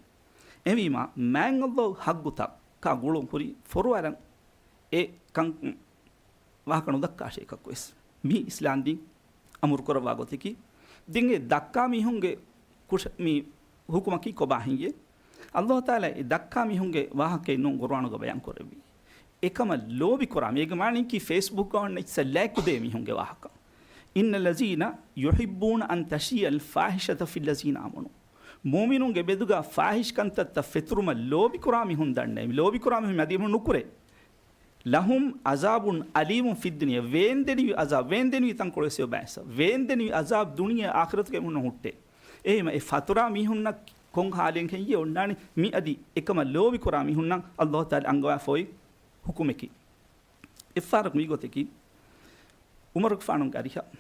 އެހެންވީމާ، މާތް ﷲ ޙައްޤުތަކާ ގުޅުން ހުރި ފޮރުވާލަން އެ ކަން ވާހަކަ ނުދައްކާށޭ އެކަކުވެސް. މި އިސްލާމްދީން އަމުރު ކުރައްވާ ގޮތަކީ، ދެން އެ ދައްކާ މީހުންގެ ކުށ-، މި ޙުކުމަކީ ކޮބާ ހެއްޔޭ؟ ﷲ ތަޢާލާ އެ ދައްކާ މީހުންގެ ވާހަކައެއް ނޫން ޤުރުއާނުގަ ބަޔާން ކުރެއްވީ. އެކަމަށް ލޯބި ކުރާ މީހުން، އޭގެ މާނައަކީ ފޭސްބުކްގަ އޮންނަ އިސް ލައިކު ދޭ މީހުންގެ ވާހަކަ. "إن الذين يحبون أن تشيع الفاحشة في الذين آمنوا." މުއުމިނުންގެ މެދުގަ ފާޙިޝް ކަންތައްތައް ފެތުރުމަށް ލޯބި ކުރާ މީހުން ދަންނައި، ލޯބި ކުރާ މީހުން މަދީމު ނުކުރޭ. "لهم عذاب أليم في الدنيا." ވޭންދެނިވި ޢަޒާބް، ވޭންދެނިވި ތަންކޮޅެއް ވެސް އޮބާއެއްސަ. ވޭންދެނިވި ޢަޒާބް ދުނިޔެ އާޚިރަތުގެ މީހުންނަށް ހުއްޓޭ. އެހެންވީމަ އެ ފަތުރާ މީހުންނަށް ކޮން ޙާލެއް ހެއްޔޭ އޮންނާނީ؟ މިއަދި އެކަމަށް ލޯބި ކުރާ މީހުންނަށް ﷲ ތަޢާލާ އަންގަވާފަ އޮތް ޙުކުމަކީ. އެއްފަހަރަކު މި ގޮތަކީ، ޢުމަރުގެފާނުގެ އަރިހަށް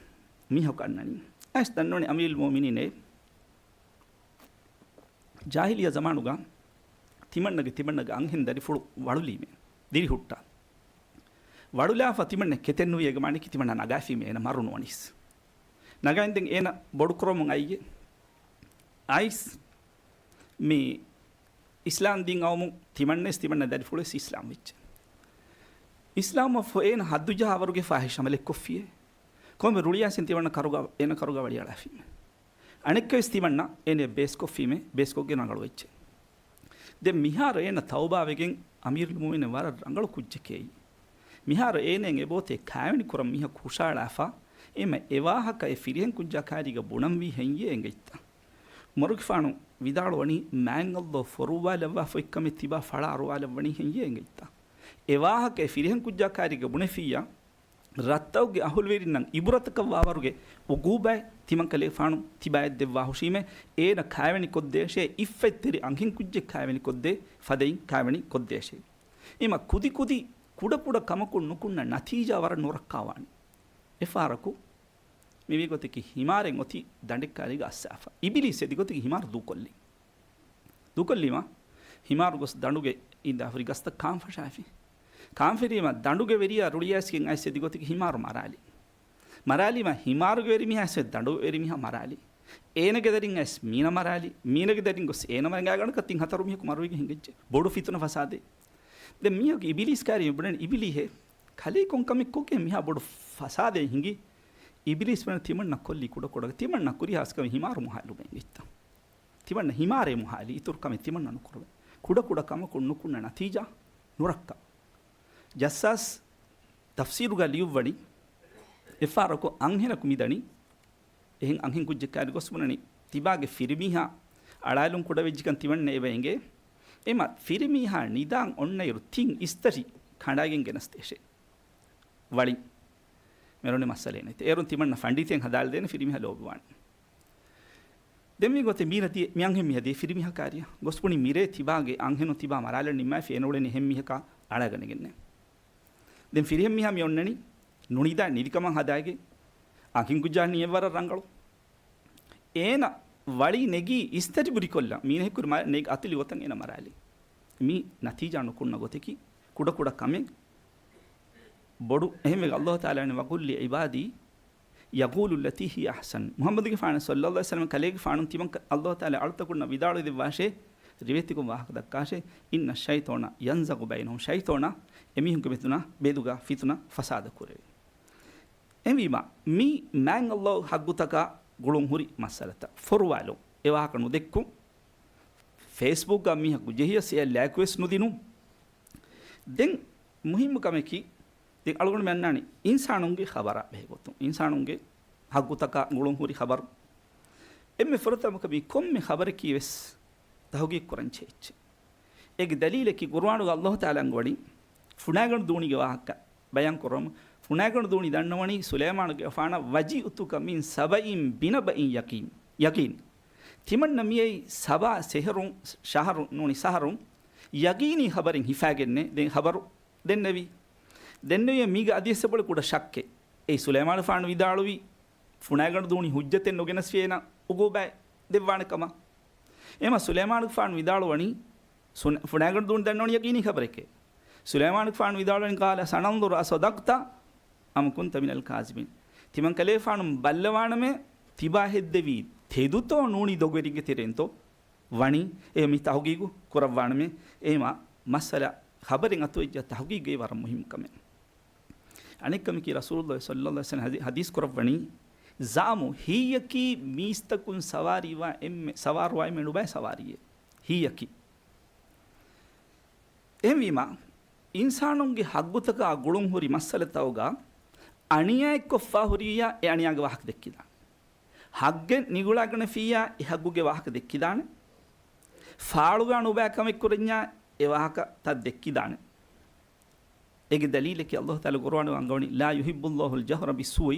މީހަކު އަންނަނީ. އައިސް ދަންނަވަނީ އަމީރުލް މުއުމިނީނޭ، ޖާހިލިއްޔާ ޒަމާނުގަ ތިމަންނަގެ، ތިމަންނަގެ އަންހެން ދަރިފުޅު ވަޅުލީމޭ، ދިރިހުއްޓާ. ވަޅުލާފަ ތިމަންނަ ކެތެއްނުވި އޭގެ މާނައަކީ ތިމަންނަ ނަގާފީމޭ އޭނަ މަރު ނުވަނީސް. ނަގައިންދެން އޭނަ ބޮޑުކުރަމުން އައިއޭ. އައިސް މި އިސްލާމް ދީން އައުމުން ތިމަންނަވެސް ތިމަންނަ ދަރިފުޅުވެސް އިސްލާމް ވެއްޖެ. އިސްލާމް ވެފަ އޭނަ ޙައްދު ޖަހާ ވަރުގެ ފާޙިޝް ޢަމަލެއް ކޮށްފިއޭ. ކޮންމެ ރުޅިއައިސް ތިމަންނަ ކަރުގަ، އޭނަ ކަރުގަ ވަޅިއަޅާފީމޭ. އަނެއްކާވެސް ތިމަންނަ އޭނަ ބޭސްކޮށްފީމޭ، ބޭސްކޮށްގެން ރަނގަޅުވެއްޖެ. ދެން މިހާރު އޭނަ ތައުބާވެގެން އަމީރުލް މުއުމިނީން ވަރަށް ރަނގަޅު ކުއްޖެކޭ. މިހާރު އޭނައަށް އެބައޮތޭ ކާވެނި ކުރަން މީހަކު ހުށައަޅާފަ، އެމަ އެވާހަކަ އެ ފިރިހެން ކުއްޖާ ކާރީގަ ބުނަންވީ ހެއްޔޭ އެނގެއްތަ؟ ޢުމަރުގެފާނު ވިދާޅުވަނީ، މާތް ﷲ ފޮރުއްވާލައްވާފަ އޮތްކަމެއް ތިބާ ފަޅާ އަރުވާލައްވަނީ ހެއްޔޭ އެނގެއްތަ؟ އެވާހަކަ އެ ފިރިހެން ކުއްޖާ ކާރީގަ ބުނެފިއްޔާ، ރައްތައުގެ އަހުލުވެރިންނަށް ޢިބުރަތަކަށްވާވަރުގެ ޢުޤޫބާތް ތިމަންކަލޭގެފާނު ތިބާއަށް ދެއްވާ ހުށީމޭ، އޭނަ ކާވެނި ކޮށްދޭށޭ، އިއްފަތްތެރި އަންހެން ކުއްޖެއް ކާވެނި ކޮށްދޭ ފަދައިން ކާވެނި ކޮށްދޭށޭ. އެމަ ކުދި ކުދި ކުޑަ ކުޑަ ކަމަކުން ނުކުންނަ ނަތީޖާ ވަރަށް ނުރައްކާވާނެ. އެފަހަރަކު މިވީ ގޮތަކީ ހިމާރެއް އޮތީ ދަނޑެއް ކާރީގަ އައްސާފަ. އިބިލީސް އެދި ގޮތަކީ ހިމާރު ދޫކޮށްލި. ދޫކޮށްލީމަ، ހިމާރު ގޮސް ދަނޑުގެ އިންދާ ހުރި ގަސްތައް ކާން ފަށާފި. ކާން ފެށީމަ، ދަނޑުގެ ވެރިޔާ ރުޅިއައިސްގެން އައިސް އެދި ގޮތަކީ ހިމާރު މަރާލި. މަރާލީމަ، ހިމާރުގެ ވެރިމީހާ އައިސް ދަނޑު ވެރިމީހާ މަރާލި. އޭނަގެ ދަރިން އައިސް މީނަ މަރާލި. މީނަގެ ދަރިން ގޮސް އޭނަ މަރަނގާގަނޑަކަށް ތިން ހަތަރު މީހަކު މަރުވެގެން ހިނގައްޖެ. ބޮޑު ފިތުނަ ފަސާދައެއް. ދެން މީހަކު އިބިލީސް ކާރި މި ބުނަން އިބިލީހޭ، ކަލޭ ކޮން ކަމެއް ކޮށްގެން މިހާ ބޮޑު ފަސާދައެއް ހިނގީ؟ އިބިލީސް ވަނީ ތިމަންނަ ކޮށްލީ ކުޑަކުޑަ، ތިމަންނަ ކުރި ހާސްކަމެއް ހިމާރު މުހާލުމެއް އިތްތަ. ތިމަންނަ ހިމާރޭ މުހާލީ، އިތުރު ކަމެއް ތިމަންނަ ނުކުރުވޭ. ކުޑަކުޑަ ކަމަކުން ނުކުންނަ ނަތީޖާ ނުރައްކަ. ޖައްސާސް ތަފްސީރުގަ ލިޔުއްވަނީ، އެއްފަހަރަކު އަންހެނަކު މިދަނީ، އެހެން އަންހެން ކުއްޖެއް ކައިރި ގޮސް ބުނަނީ، ތިބާގެ ފިރިމީހާ އަޅާލުން ކުޑަވެއްޖިކަން ތިމަންނަ އެބަ އެނގޭ. އެމަ ފިރިމީހާ ނިދާން އޮންނައިރު ތިން އިސްތަށި ކަނޑާގެން ގެނަސްދޭށޭ. ވަޅިން. މިރޮނި މައްސަލައެއް ނެތް. އޭރުން ތިމަންނަ ފަނޑިތެއް ހަދާލިދޭނެ ފިރިމީހާ ލޯބިވާނެ. ދެން މި ގޮތެއް މީނަ ދިޔަ، މި އަންހެން މީހާ ދިޔަ ފިރިމީހާ ކާރިޔާ. ގޮސް ބުނި މިރޭ ތިބާގެ އަންހެނު ތިބާ މަރާލަން ނިންމާފި އޭނަ އުޅެނީ އެހެން މީހަކާ އަޅާގަނެގެންނޭ. ދެން ފިރިހެން މީހާ މި އޮންނަނީ ނުނިދާ ނިދިކަމަށް ހަދާގެ އަންހެން ކުއްޖާ ނިޔަވަރަށް ރަނގަޅު. އޭނަ ވަޅި ނެގީ އިސްތަށި ބުރިކޮށްލަން. މީނަ ހެއްކުރި މަ-، ނެގި އަތިލި ގޮތަށް އޭނަ މަރާލި. މި ނަތީޖާ ނުކުންނަ ގޮތަކީ ކުޑަކުޑަ ކަމެއް ބޮޑު. އެހެންވެ ﷲ ތަޢާލާ ވަނީ، "وَقُل لِّعِبَادِي يَقُولُوا الَّتِي هِيَ أَحْسَنُ." މުޙައްމަދުގެފާނު ޞައްލަﷲ ޢަލައިހި ވަސައްލަމަ ކަލޭގެފާނު ތިމަން ކަ-، ﷲ ތަޢާލާ އަޅުތަކުންނަށް ވިދާޅުވެދެއްވާށޭ، ރިވެތިކޮށް ވާހަކަ ދައްކާށޭ، "إِنَّ الشَّيْطَانَ يَنزَغُ بَيْنَهُمْ." ޝައިޠޯނާ އެމީހުންގެ މެދުނާ ބެދުގަ ފިތުނަ ފަސާދަ ކުރެވޭ. އެހެންވީމަ، މީ މާތް ﷲ ޙައްޤުތަކާ ގުޅުން ހުރި މައްސަލަތައް. ފޮރުވާލުން، އެ ވާހަކަ ނުދެއްކުން، ފޭސްބުކްގަ މީހަކު ޖެހިޔަސް އެއަށް ލައިކުވެސް ނުދިނުން. ދެން މުހިއްމު ކަމަކީ، ދެން އަޅުގަނޑުމެން އަންނާނީ އިންސާނުންގެ ޚަބަރާ ބެހޭގޮތުން. އިންސާނުންގެ ޙައްޤުތަކާ ގުޅުން ހުރި ޚަބަރު. އެންމެ ފުރަތަމަކަމީ ކޮންމެ ޚަބަރަކީ ވެސް ތަޙުޤީޤު ކުރަން ޖެހޭ އެއްޗެއް. އޭގެ ދަލީލަކީ ޤުރުއާނުގަ ﷲ ތަޢާލާ އަންގަވަނީ ފުނާގަނޑު ދޫނީގެ ވާހަކަ ބަޔާން ކުރަމު. ފުނާގަނޑު ދޫނި ދަންނަވަނީ ސުލައިމާނުގެފާނަށް، "وَجِئْتُكَ مِنْ سَبَإٍ بِنَبَإٍ يَقِينٍ، يَقِينٍ." ތިމަންނަ މިއައީ ސަބާ ސެހެރުން، ޝަހަރުން ނޫނީ ސަހަރުން، ޔަގީނީ ޚަބަރެއް ހިފާގެންނޭ. ދެން ޚަބަރު ދެންނެވީ. ދެންނެވިޔަ މީގަ އަދިވެސް އެބޮޅެ ކުޑަ ޝައްކެއް. އެއީ ސުލައިމާނުފާނު ވިދާޅުވީ، ފުނާގަނޑު ދޫނި ހުއްޖަތެއް ނުގެނަސްފި އޭނަ އުގޫބާއެއް ދެއްވާނެ ކަމަށް. އެމަ ސުލައިމާނުގެފާނު ވިދާޅުވަނީ، ސުނ-، ފުނާގަނޑު ދޫނި ދަންނަވަނީ ޔަގީނީ ޚަބަރެކޭ. ސުލައިމާނުގެފާނު ވިދާޅުވަނީ، "قَالَ سَنَنْظُرُ أَصَدَقْتَ أَمْ كُنْتَ مِنَ الْكَاذِبِينَ." ތިމަން ކަލޭފާނު ބައްލަވާނަމޭ، ތިބާ ހެއްދެވީ ތެދުތޯ ނޫނީ ދޮގުވެރިންގެ ތެރެއިންތޯ ވަނީ. އެ މި ތަޙުޤީޤު ކުރައްވާނަމޭ. އެމަ މައްސަލަ ޚަބަރެއް އަތުވެއްޖާ ތަޙުޤީޤު ވަރަށް މުހިއްމު ކަމެއް. އަނެއްކަމަކީ، ރަސޫލުﷲ ޞައްލަﷲ ޢަލައިހި ވަސައްލަމަ ޙަދީ-، ޙަދީޘް ކުރައްވަނީ، ޒާމު ހީއަކީ މީސްތަކުން ސަވާރީވާ އެންމެ، ސަވާރުވާ އެންމެ ނުބައި ސަވާރީއެއް ހީއަކީ. އެހެންވީމަ، އިންސާނުންގެ ޙައްޤުތަކާ ގުޅުން ހުރި މައްސަލަތަކުގަ އަނިޔާއެއްކޮށްފާ ހުރިއްޔާ އެ އަނިޔާގެ ވާހަކަ ދެއްކިދާނެ. ޙައްޤެއް ނިގުޅާގަނެފިއްޔާ އެ ޙައްޤުގެ ވާހަކަ ދެއްކިދާނެ. ފާޅުގަ ނުބައި ކަމެއް ކުރަންޏާ އެ ވާހަކަ ތައް ދެއްކިދާނެ. އޭގެ ދަލީލަކީ ﷲ ތަޢާލާ ޤުރުއާނު އަންގަވަނީ، "لَا يُحِبُّ اللَّهُ الْجَهْرَ بِالسُّوءِ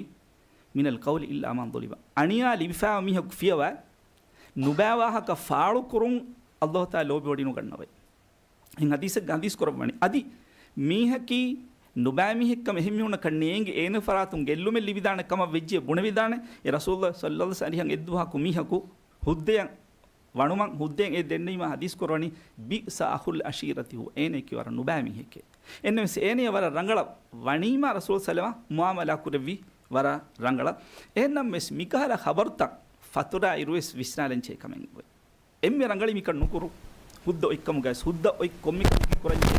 مِنَ الْقَوْلِ إِلَّا مَنْ ظُلِمَ." އަނިޔާ ލިބިފާ މީހަކު ފިޔަވާ ނުބައި ވާހަކަ ފާޅުކުރުން ﷲ ތަޢާލާ ލޯބިވަޑި ނުގަންނަވައި. އެހެން ޙަދީޘެއްގަ ޙަދީޘް ކުރައްވަނީ. އަދި މީހަކީ ނުބައި މީހެއްކަމަށް އެހެން މީހުންނަކަށް ނޭނގި އޭނަ ފަރާތުން ގެއްލުމެއް ލިބިދާނެ ކަމަށް ވެއްޖެ ބުނެވިދާނެ. އެ ރަސޫލުﷲ ޞައްލަﷲ ޢަލައިހި ވަސައްލަމަ އަރިހަށް އެއްދުވަހަކު މީހަކު ހުއްދައަށް ވަނުމަށް ހުއްދައިން އެ ދެންނެވީމަ ޙަދީޘް ކުރަވަނީ، "بِئْسَ أَخُو الْعَشِيرَةِ هُوَ." އޭނައަކީ ވަރަށް ނުބައި މީހެކޭ. އެންނަމަވެސް އޭނަޔަށް ވަރަށް ރަނގަޅަށް ވަނީމަ ރަސޫލު ޞައްލަﷲ ޢަލައިހި ވަސައްލަމަ މުޢާމަލާ ކުރެއްވީ ވަރަށް ރަނގަޅަށް. އެހެންނަމަވެސް މިކަހަލަ ޚަބަރުތައް ފަތުރާ އިރުވެސް ވިސްނާލަން ޖެހޭ ކަމެއް ނުވޭ. އެންމެ ރަނގަޅީ މިކަން ނުކުރު. ހުއްދަ އޮތްކަމުގައި ހުއްދަ އޮތް ކޮންމެ ކަމަކީ ކުރަންޖެހޭ،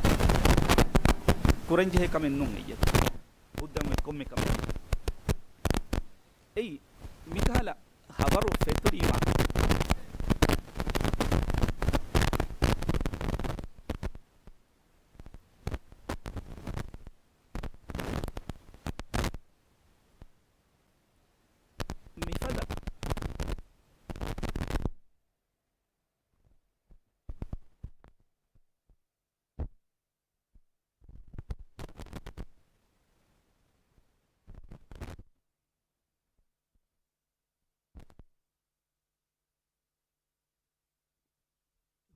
ކުރަންޖެހޭ ކަމެއް ނޫން އެއްޔަކީ. ހުއްދަ އޮތް ކޮންމެ ކަމަކީ. އެއީ، މިކަހަލަ ޚަބަރު ފެތުރީމާ. މިފަދަ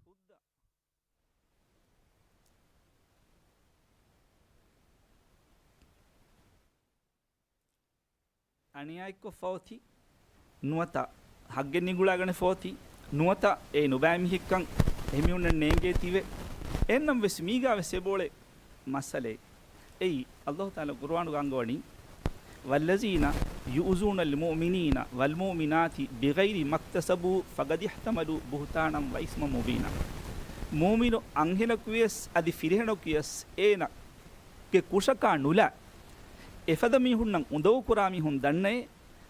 ހުއްދަ އަނިޔާއެއްކޮށްފަ އޮތީ، ނުވަތަ ހައްގެއް ނިގުޅާގަނެފަ އޮތީ، ނުވަތަ އެ ނުބައި މީހެއްކަން އެހެމީހުންނަށް ނޭނގޭތީވެ. އެހެންނަމަވެސް މީގާވެސް އެބައުޅޭ މައްސަލައެއް. އެއީ، ﷲ ތަޢާލާ ޤުރުއާނުގަ އަންގަވަނީ، "وَالَّذِينَ يُؤْذُونَ الْمُؤْمِنِينَ وَالْمُؤْمِنَاتِ بِغَيْرِ مَا اكْتَسَبُوا فَقَدِ احْتَمَلُوا بُهْتَانًا وَإِثْمًا مُّبِينًا." މުއުމިނު އަންހެނަކުވިޔަސް އަދި ފިރިހެނަކުވިޔަސް އޭނަގެ ކުށަކާ ނުލާ، އެފަދަ މީހުންނަށް އުނދަގޫކުރާ މީހުން ދަންނައޭ،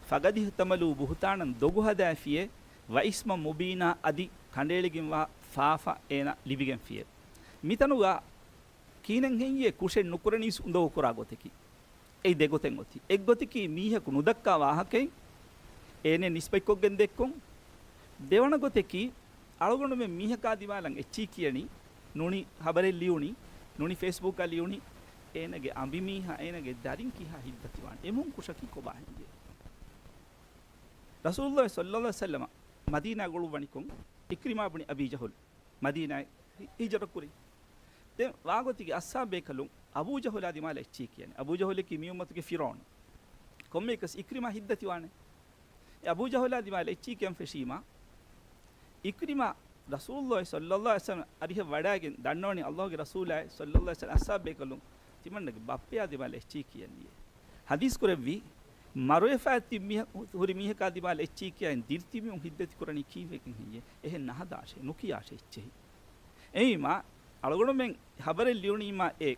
ފަގަދިހްތަމަލޫ ބުހުތާނަން ދޮގު ހަދާފިޔޭ، ވައިސްމަ މުބީނާ އަދި ކަނޑައެޅިގެންވާ ފާފަ އޭނަ ލިބިގެންފިޔޭ. މިތަނުގަ ކިހިނެއް ހެއްޔޭ ކުށެއް ނުކުރަނީސް އުނދަގޫކުރާ ގޮތަކީ؟ އެއީ ދެ ގޮތެއް އޮތީ. އެއް ގޮތަކީ މީހަކު ނުދައްކާ ވާހަކައެއް އޭނަ ނިސްބަތްކޮށްގެން ދެއްކުން. ދެވަނަ ގޮތަކީ އަޅުގަނޑުމެން މީހަކާ ދިމާލަށް އެއްޗިހި ކިޔަނީ، ނޫނީ ހަބަރެއް ލިޔުނީ، ނޫނީ ފޭސްބުކަށް ލިޔުނީ، އޭނަގެ އަނބިމީހާ އޭނަގެ ދަރިން ކިހާ ހިތްދަތިވާނެ. އެމީހުން ކުށަކީ ކޮބާ ހެއްޔޭ؟ ރަސޫލުﷲ ޞައްލަﷲ ޢަލައިހި ވަސައްލަމަ މަދީނާ ގުޅުއްވަނިކޮށް، ޢިކްރިމާ ބުނި އަބީ ޖަހުލް މަދީނާއަށް ހި-، ހިޖުރަ ކުރި. ދެން ވާގޮތުގެ އައްސާބް ބޭކަލުން އަބޫ ޖަހުލާ ދިމާލަށް އެއްޗިހި ކިޔަނީ. އަބޫ ޖަހުލަކީ މި އުއްމަތުގެ ފިރުޢައުނު. ކޮންމެއަކަސް ޢިކްރިމާ ހިތްދަތިވާނެ. އެ އަބޫ ޖަހުލާ ދިމާލަށް އެއްޗިހި ކިޔަން ފެށީމާ، ޢިކްރިމާ ރަސޫލުﷲ ޞައްލަﷲ ޢަލައިހި ވަސައްލަމަ އަރިހަށް ވަޑާގެން ދަންނަވަނީ ﷲގެ ރަސޫލާއި ޞައްލަﷲ ޢަލައިހި ވަސައްލަމަ އައްސާބް ބޭކަލުން ތިމަންނަގެ ބައްޕަޔާ ދިމާލަށް އެއްޗިހި ކިޔަނީ. ޙަދީޘް ކުރެއްވި، މަރުވެފާ ތިބި މީހަ-، ހުރި މީހަކާ ދިމާލަށް އެއްޗިހި ކިޔައިން ދިރިތިބި މީހުން ހިތްދަތި ކުރަނީ ކީއްވެގެން ހެއްޔޭ؟ އެހެން ނަހަދާށޭ، ނުކިޔާށޭ އެއްޗެހި. އެއީމާ، އަޅުގަނޑުމެން ޚަބަރެއް ލިޔުނީމާ އެ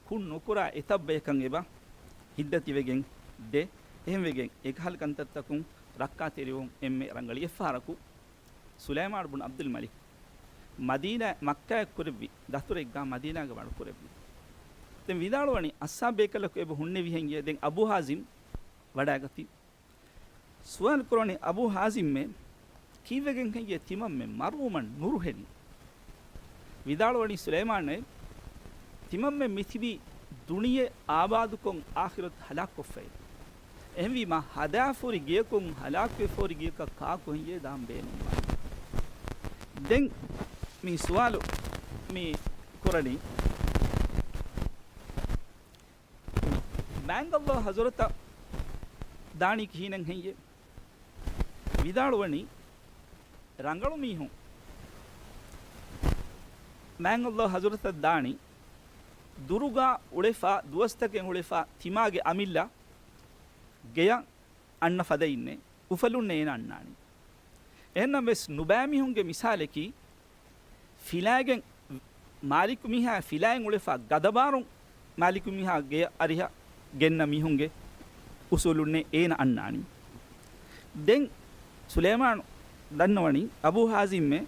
ކުށް ނުކުރާ އެތައް ބަޔަކަށް އެބަ ހިތްދަތިވެގެން ދޭ. އެހެންވެގެން އެކަހަލަ ކަންތައްތަކުން ރައްކާތެރިވުން އެންމެ ރަނގަޅީ. އެއްފަހަރަކު ސުލައިމާނު ބުން ޢަބްދުލް މަލިކް މަދީނާ، މައްކާއަށް ކުރެއްވި ދަތުރެއްގާ މަދީނާގަ ވަޑު ކުރެއްވި. ދެން ވިދާޅުވަނީ، އައްސާބް ބޭކަލަކު އެބަ ހުންނެވި ހެން ދެން އަބޫ ހާޒިމް ވަޑާގަތީ. ސުވާލު ކުރަނީ އަބޫ ހާޒިމްއޭ، ކީއްވެގެން ހެއްޔޭ ތިމަންމެން މަރުވުމަށް ނުރުހެނީ؟ ވިދާޅުވަނީ ސުލައިމާނޭ، ތިމަންމެން މިތިބީ ދުނިޔެ އާބާދުކޮށް އާޚިރަތު ހަލާކުކޮށްފައި. އެހެންވީމާ، ހަދާފުރި ގެޔަކުން ހަލާކުވެފަ ހުރި ގެޔަކަށް ކާކު ހެއްޔޭ ދާން ބޭނުންވާނީ؟ ދެން މި ސުވާލު މި ކުރަނީ، މާތް ﷲ ޙަޟްރަތަށް ދާނީ ކިހިނެއް ހެއްޔޭ؟ ވިދާޅުވަނީ، ރަނގަޅު މީހުން މާތް ﷲ ޙަޟްރަތަށް ދާނީ، ދުރުގާ އުޅެފާ، ދުވަސްތަކެއް އުޅެފާ، ތިމާގެ އަމިއްލަ ގެޔަށް އަންނަ ފަދައިންނޭ، އުފަލުންނޭ އޭނަ އަންނާނީ. އެހެންނަމަވެސް، ނުބައިމީހުންގެ މިސާލަކީ، ފިލާގެން މާލިކު މީހާ ފިލާއިން އުޅެފާ، ގަދަބާރުން މާލިކު މީހާ ގެޔަށް އަރިހަށް ގެންނަ މީހުންގެ އުސޫލުންނޭ އޭނަ އަންނާނީ. ދެން ސުލައިމާނު ދަންނަވަނީ، އަބޫ ހާޒިމްއޭ،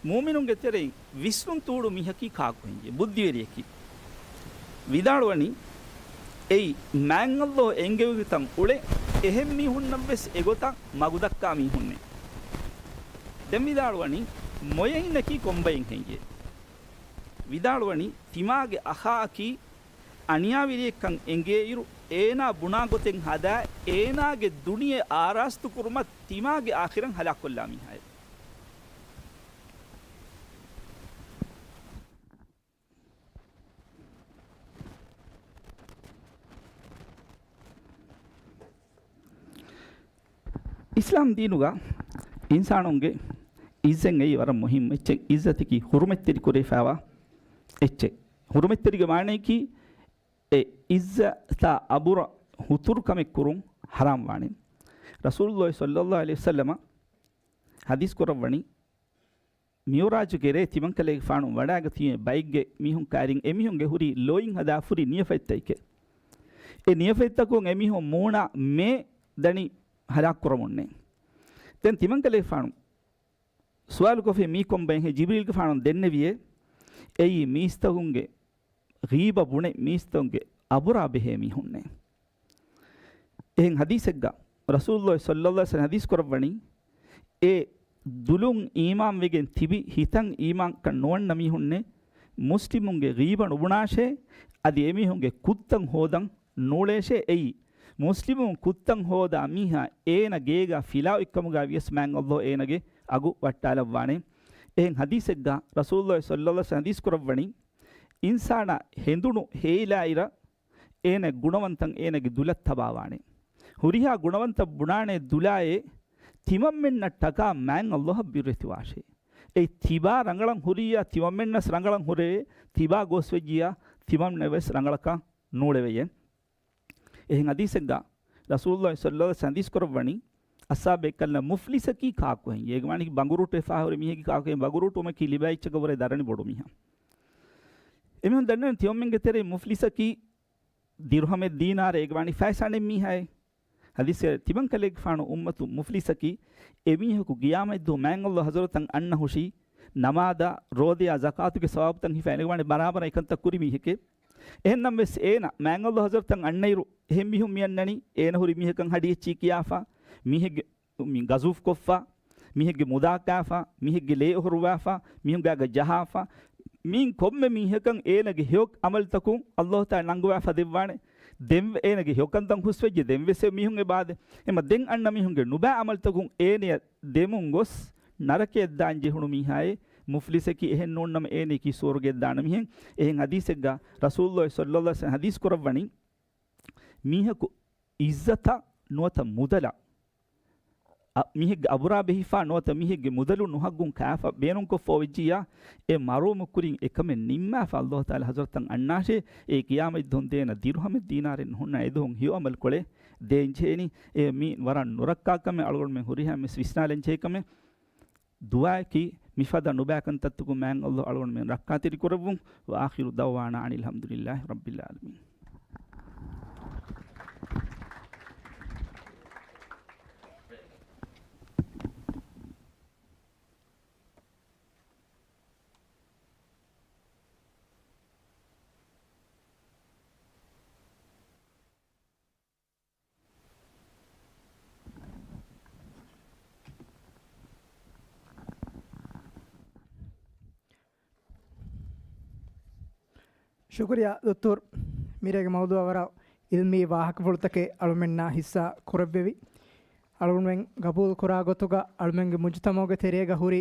މުއުމިނުންގެ ތެރެއިން ވިސްނުން ތޫޑު މީހަކީ ކާކު ހެއްޔޭ؟ ބުއްދިވެރިޔަކީ. ވިދާޅުވަނީ، އެއީ މާތް ﷲ އެންގެވި ތަން އުޅެ، އެހެން މީހުންނަށްވެސް އެގޮތަށް މަގުދައްކާ މީހުންނޭ. ދެން ވިދާޅުވަނީ، މޮޔައިންނަކީ ކޮންބައެއް ހެއްޔޭ؟ ވިދާޅުވަނީ، ތިމާގެ އަޚާއަކީ އަނިޔާވެރިއެއްކަން އެނގޭއިރު، އޭނާ ބުނާ ގޮތެއް ހަދާ، އޭނާގެ ދުނިޔެ އާރާސްތު ކުރުމަށް ތިމާގެ އާޚިރަތް ހަލާކުކޮށްލާ މީހާއެއް. އިސްލާމް ދީނުގަ އިންސާނުންގެ އިއްޒަތް އެއީ ވަރަށް މުހިއްމު އެއްޗެއް. އިއްޒަތަކީ ހުރުމަތްތެރި ކުރެވިފައިވާ އެއްޗެއް. ހުރުމަތްތެރިގެ މާނަޔަކީ އެ އިއްޒަތާ އަބުރަށް ހުތުރު ކަމެއް ކުރުން ޙަރާމް ވާނެ. ރަސޫލުﷲ ޞައްލަﷲ ޢަލައިހި ވަސައްލަމަ ޙަދީޘް ކުރައްވަނީ، މިޢުރާޖުގެ ރޭ ތިމަންކަލޭގެފާނު ވަޑާގަތީމޭ ބައެއްގެ މީހުން ކައިރިން އެމީހުންގެ ހުރީ ލޯތް ހަދާފުރި ނިޔަފަތްތަކެއް. އެ ނިޔަފަތްތަކުން އެމީހުން މޫނާ މޭ ދަނީ ހަލާކުކުރަމުންނޭ. ދެން ތިމަންކަލޭގެފާނު ސުވާލުކޮށްފި މީ ކޮންބައެއްހޭ؟ ޖިބްރީލްގެފާނު ދެންނެވިއޭ، އެއީ މީސްތަކުންގެ ޣީބަ ބުނެ މީސްތަކުންގެ އަބުރާ ބެހޭ މީހުންނޭ. އެހެން ޙަދީޘެއްގަ ރަސޫލުﷲ ޞައްލަﷲ ޢަލައިހި ވަސައްލަމަ ޙަދީޘް ކުރައްވަނީ، އެ ދުލުން އީމާންވެގެން ތިބި ހިތަށް އީމާންކަން ނުވަންނަ މީހުންނޭ، މުސްލިމުންގެ ޣީބަ ނުބުނާށޭ، އަދި އެމީހުންގެ ކުށްތައް ހޯދަން ނޫޅޭށޭ. އެއީ، މުސްލިމުން ކުށްތައް ހޯދާ މީހާ އޭނަ ގޭގަ ފިލާ އޮތްކަމުގަ ވިޔަސް މާތް ﷲ އޭނަގެ އަގު ވައްޓާލައްވާނެ. އެހެން ޙަދީޘެއްގަ ރަސޫލުﷲ ޞައްލަﷲ ޢަލައިހި ވަސައްލަމަ ޙަދީޘް ކުރައްވަނީ، އިންސާނާ ހެނދުނު ހޭލާއިރަށް އޭނަ ގުނަވަންތައް އޭނަގެ ދުލަށް ތަބާވާނެ. ހުރިހާ ގުނަވަންތައް ބުނާނެ ދުލާއޭ، ތިމަންމެންނަށްޓަކާ މާތް ﷲ އަށް ބިރުވެތިވާށޭ. އެ ތިބާ ރަނގަޅަށް ހުރިއްޔާ ތިމަންމެންނަސް ރަނގަޅަށް ހުރެވޭ، ތިބާ ގޯސްވެއްޖިއްޔާ ތިމަންމެންނަށް ވެސް ރަނގަޅަކަށް ނޫޅެވެޔޭ. އެހެން ޙަދީޘެއްގަ ރަސޫލުﷲ ޞައްލަﷲ ޢަލައިހި ވަސައްލަމަ ޙަދީޘް ކުރައްވަނީ، އައްސާބޭކަލަ މުފްލިސަކީ ކާކު ހެއްޔޭ؟ އޭގެ މާނައަކީ ބަނގުރޫޓުވެފާ ހުރި މީހެއްގެ ކާކު ހެއްޔޭ؟ ބަނގުރޫޓުވުމަކީ ލިބޭ އެއްޗަކަށް ވުރެ ދަރަނި ބޮޑު މީހާ. އެމީހުން ދަންނަވަން ތިމަންމެންގެ ތެރެއިން މުފްލިސަކީ ދިރުހަމެއް ދީނާރެއް އޭގެ މާނައަކީ ފައިސާ ނެތް މީހާއޭ. އަދިސެ ތިމަންކަލޭގެފާނު އުއްމަތު މުފްލިސަކީ، އެމީހަކު ގިޔާމަތްދުވަހު މާތް ﷲ ޙަޟްރަތަށް އަންނަ ހުށީ، ނަމާދާ، ރޯދަޔާ، ޒަކާތުގެ ސަވާބުތައް ހިފާ އެނގިވާނެ ބަރާބަރަށް އެކަންތައް ކުރި މީހެކޭ. އެހެންނަމަވެސް އޭނަ މާތް ﷲ ޙަޟްރަތަށް އަންނައިރު، އެހެން މީހުން މި އަންނަނީ، އޭނަ ހުރި މީހަކަށް ހަޑި އެއްޗިހި ކިޔާފާ، މީހެއްގެ މި ގަޒުފް ކޮށްފާ، މީހެއްގެ މުދާ ކާފާ، މީހެއްގެ ލޭ އޮހޮރުވާފާ، މީހުން ގާގަ ޖަހާފާ، މީން ކޮންމެ މީހަކަށް އޭނަގެ ހެޔޮ އަމަލުތަކުން ﷲ ތާ ނަންގަވާފަ ދެއްވާނެ. ދެން އޭނަގެ ހެޔޮ ކަންތައް ހުސްވެއްޖެ ދެން ވެސް މީހުން އެބާދެ. އެމަ ދެން އަންނަ މީހުންގެ ނުބާ އަމަލުތަކުން އޭނަޔަށް ދެމުން ގޮސް ނަރަކަޔަށް ދާން ޖެހުނު މީހާއޭ. މުފްލިސަކީ އެހެން ނޫންނަމަ އޭނަޔަކީ ސުވަރުގެއަށް ދާނަ މީހެއް. އެހެން ޙަދީސެއްގަ ރަސޫލުﷲ ޞައްލަﷲ ޢަލައިހި ވަސައްލަމަ ޙަދީސް ކުރައްވަނީ، މީހަކު އިއްޒަތަށް ނުވަތަ މުދަލަށް، އަ، މީހެއްގެ އަބުރާ ބެހިފާ ނުވަތަ މީހެއްގެ މުދަލު ނުހައްގުން ކާފަ ބޭނުންކޮށްފަ އޮވެއްޖިއްޔާ، އެ މަރުވުމުގެ ކުރިން އެކަމެއް ނިންމާފަ ﷲ ތަޢާލާ ޙަޟްރަތަށް އަންނާށޭ. އެ ޤިޔާމަތް ދުވަހު ދޭނަ ދިރުހަމެއް ދީނާރެއް ނުހުންނަ އެދުވަހު ހެޔޮ އަމަލު ކޮޅެއް ދޭން ޖެހޭނީ. އެ މީ ވަރަށް ނުރައްކާ ކަމެއް، އަޅުގަނޑުމެން ހުރިހާ މިސް ވިސްނާލަން ޖެހޭ ކަމެއް. ދުޢާއަކީ މިފަދަ ނުބައިކަންތައްތަކުން މާތް ﷲ އަޅުގަނޑުމެން ރައްކާތެރި ކުރެއްވުން. وآخر دعوانا أن الحمد لله رب العالمين. ޝުކުރިއްޔާ ދުއްތޫރު. މިރޭގެ މައުޟޫޢަށް ވަރަށް ޢިލްމީ ވާހަކަފުޅުތަކެއް އަޅުމެންނާ ޙިއްޞާ ކުރެއްވެވި. އަޅުގަނޑުމެން ގަބޫލު ކުރާ ގޮތުގަ އަޅުމެންގެ މުޖުތަމަޢުގެ ތެރޭގަ ހުރި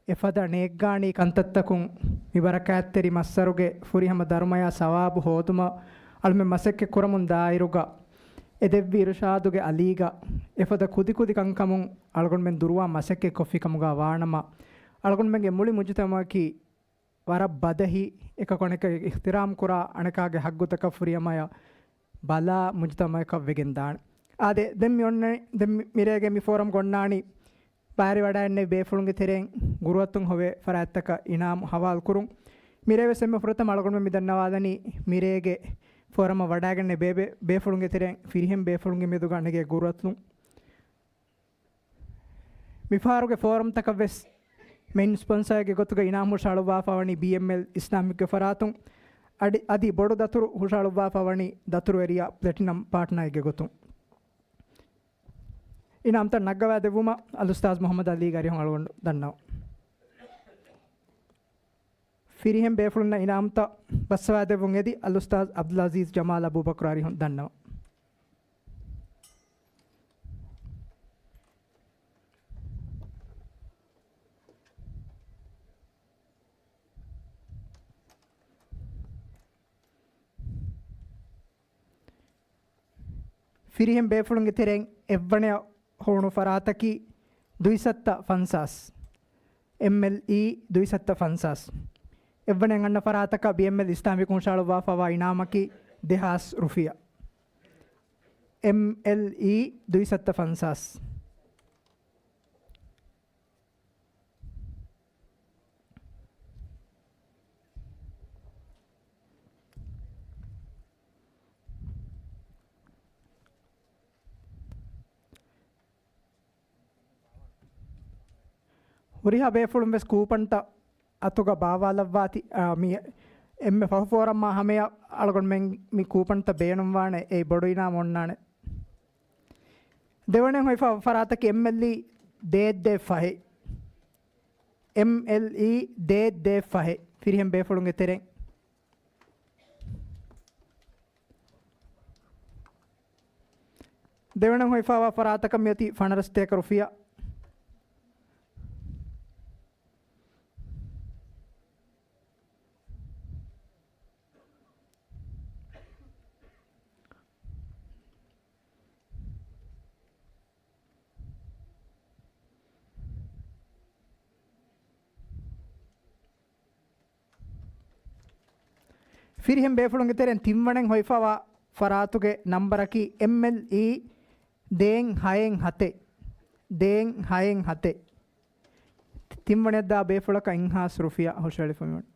އެފަދަ ނޭއްގާނީ ކަންތައްތަކުން މި ބަރަކާތްތެރި މައްސަރުގެ ފުރިހަމަ ދަރުމަޔާ ސަވާބު ހޯދުމަށް އަޅުމެން މަސައްކަތް ކުރަމުން ދާއިރުގަ، އެދެއްވި އިރުޝާދުގެ އަލީގަ އެފަދަ ކުދިކުދި ކަންކަމުން އަޅުގަނޑުމެން ދުރުވާ މަސައްކަތް ކޮށްފި ކަމުގަ ވާނަމަ، އަޅުގަނޑުމެންގެ މުޅި މުޖުތަމަޢަކީ ވަރަށް ބަދަހި، އެކަކު އަނެކަކަށް އިޙްތިރާމް ކުރާ، އަނެކާގެ ޙައްޤުތަކަށް ފުރިހަމަޔަށް ބަލާ މުޖުތަމަޢަކަށް ވެގެން ދާނެ. އާދެ، ދެން މި އޮންނަ، ދެން މި، މިރޭގެ މި ފޯރަމް ގޮންނާނީ ބާރިވަޑައިގެންނެވި ބޭފުޅުންގެ ތެރެއިން ގުރުއަތުން ހޮވޭ ފަރާތްތަކަށް އިނާމު ހަވާލު ކުރުން. މިރޭވެސް އެންމެ ފުރަތަމަ އަޅުގަނޑުމެން މި ދަންނަވާލަނީ މިރޭގެ ފޯރަމަށް ވަޑައިގެންނެވި ބޭ، ބޭ، ބޭފުޅުންގެ ތެރެއިން ފިރިހެން ބޭފުޅުންގެ މެދުގަ ނެގޭ ގުރުއަތުން. މިފަހަރުގެ ފޯރަމްތަކަށް ވެސް މެއިން ސްޕޮންސަރގެ ގޮތުގަ އިނާމު ހުށަހަޅުއްވާފަ ވަނީ ބީއެމްއެލް އިސްލާމިކްގެ ފަރާތުން. އަދި، އަދި ބޮޑު ދަތުރު ހުށަހަޅުއްވާފަ ވަނީ ދަތުރުވެރިޔާ ޕްލެޓިނަމް ޕާޓްނާއެއްގެ ގޮތުން. އިނާމްތައް ނަގަވާދެއްވުމަށް އަލްއުސްތާޛް މުޙައްމަދު ޢަލީ ގަރިހުން އަޅުގަނޑު ދަންނަވަން. ފިރިހެން ބޭފުޅުންނަށް އިނާމްތައް ބައްސަވާދެއްވުން އެދި އަލްއުސްތާޛް ޢަބްދުލްޢަޒީޒް ޖަމާލް އަބޫބަކުރު އަރިހުން ދަންނަވަން. ފިރިހެން ބޭފުޅުންގެ ތެރެއިން އެއްވަނަޔަށް ހޮވުނު ފަރާތަކީ ދުއިސައްތަ ފަންސާސް، އެމްއެލްއީ ދުއިސައްތަ ފަންސާސް. އެއްވަނަޔަށް އަންނަ ފަރާތަކަށް ބީއެމްއެލް އިސްލާމިކް ހުށަހަޅުއްވާފައިވާ އިނާމަކީ ދެހާސް ރުފިޔާ. އެމްއެލްއީ ދުއިސައްތަ ފަންސާސް. ހުރިހާ ބޭފުޅުން ވެސް ކޫޕަންތައް އަތުގަ ބާވާލައްވާތި. އާ، މި އެންމެ ފަހު ފޯރަމްއާ ހަމަޔަށް އަޅުގަނޑުމެން މި ކޫޕަންތައް ބޭނުންވާނެ. އެއީ ބޮޑު އިނާމު އޮންނާނެ. ދެވަނަ ހޮވިފަ ފަރާތަކީ އެމްއެލްއީ ދޭއް ދޭއް ފަހެއް. އެމްއެލްއީ ދޭއް ދޭއް ފަހެއް. ފިރިހެން ބޭފުޅުންގެ ތެރެއިން. ދެވަނަ ހޮވިފައިވާ ފަރާތަކަށް މިއޮތީ ފަނަރަ ސަތޭކަ ރުފިޔާ. ފިރިހެން ބޭފުޅުންގެ ތެރެއިން ތިންވަނައިން ހޮވިފައިވާ ފަރާތުގެ ނަންބަރަކީ އެމްއެލްއީ ދޭއް ހައެއް ހަތެއް. ދޭއް ހައެއް ހަތެއް. ތިންވަނައަށްދާ ބޭފުޅަކަށް އެއްހާސް ރުފިޔާ ހުށަހެޅިފައިވަނީ.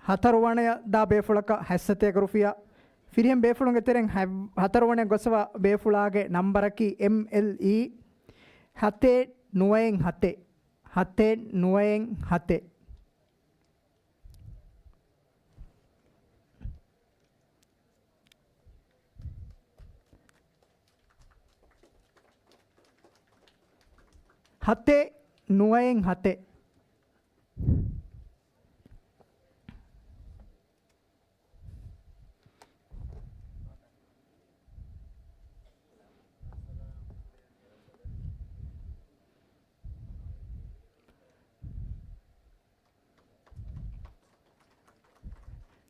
ހަތަރުވަނަޔަށް ދާ ބޭފުޅަކަށް ހަތްސަތޭކަ ރުފިޔާ. ފިރިހެން ބޭފުޅުންގެ ތެރެއިން ހަތް، ހަތަރުވަނަޔަށް ގޮސްފަވާ ބޭފުޅާގެ ނަންބަރަކީ އެމްއެލްއީ ހަތޭއް ނުވައެއް ހަތެއް. ހަތޭއް ނުވައެއް ހަތެއް. ހަތޭއް ނުވައެއް ހަތެއް.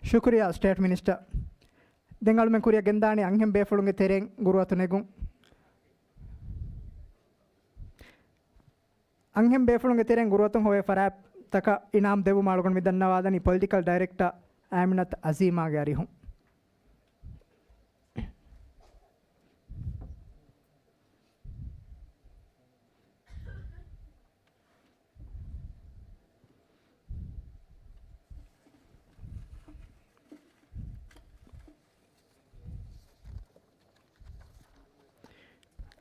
ޝުކުރިއްޔާ ސްޓޭޓް މިނިސްޓަރ. ދެން އަޅުމެން ކުރިއަށް ގެންދާނީ އަންހެން ބޭފުޅުންގެ ތެރެއިން ގުރުއަތު ނެގުން. އަންހެން ބޭފުޅުންގެ ތެރެއިން ގުރުއަތުން ހޮވޭ ފަރާތްތަކަށް އިނާމް ދެއްވުމަށް އަޅުގަނޑު މި ދަންނަވާލަނީ ޕޮލިޓިކަލް ޑައިރެކްޓަރ އާމިނަތު އަޒީމާގެ އަރިހުން.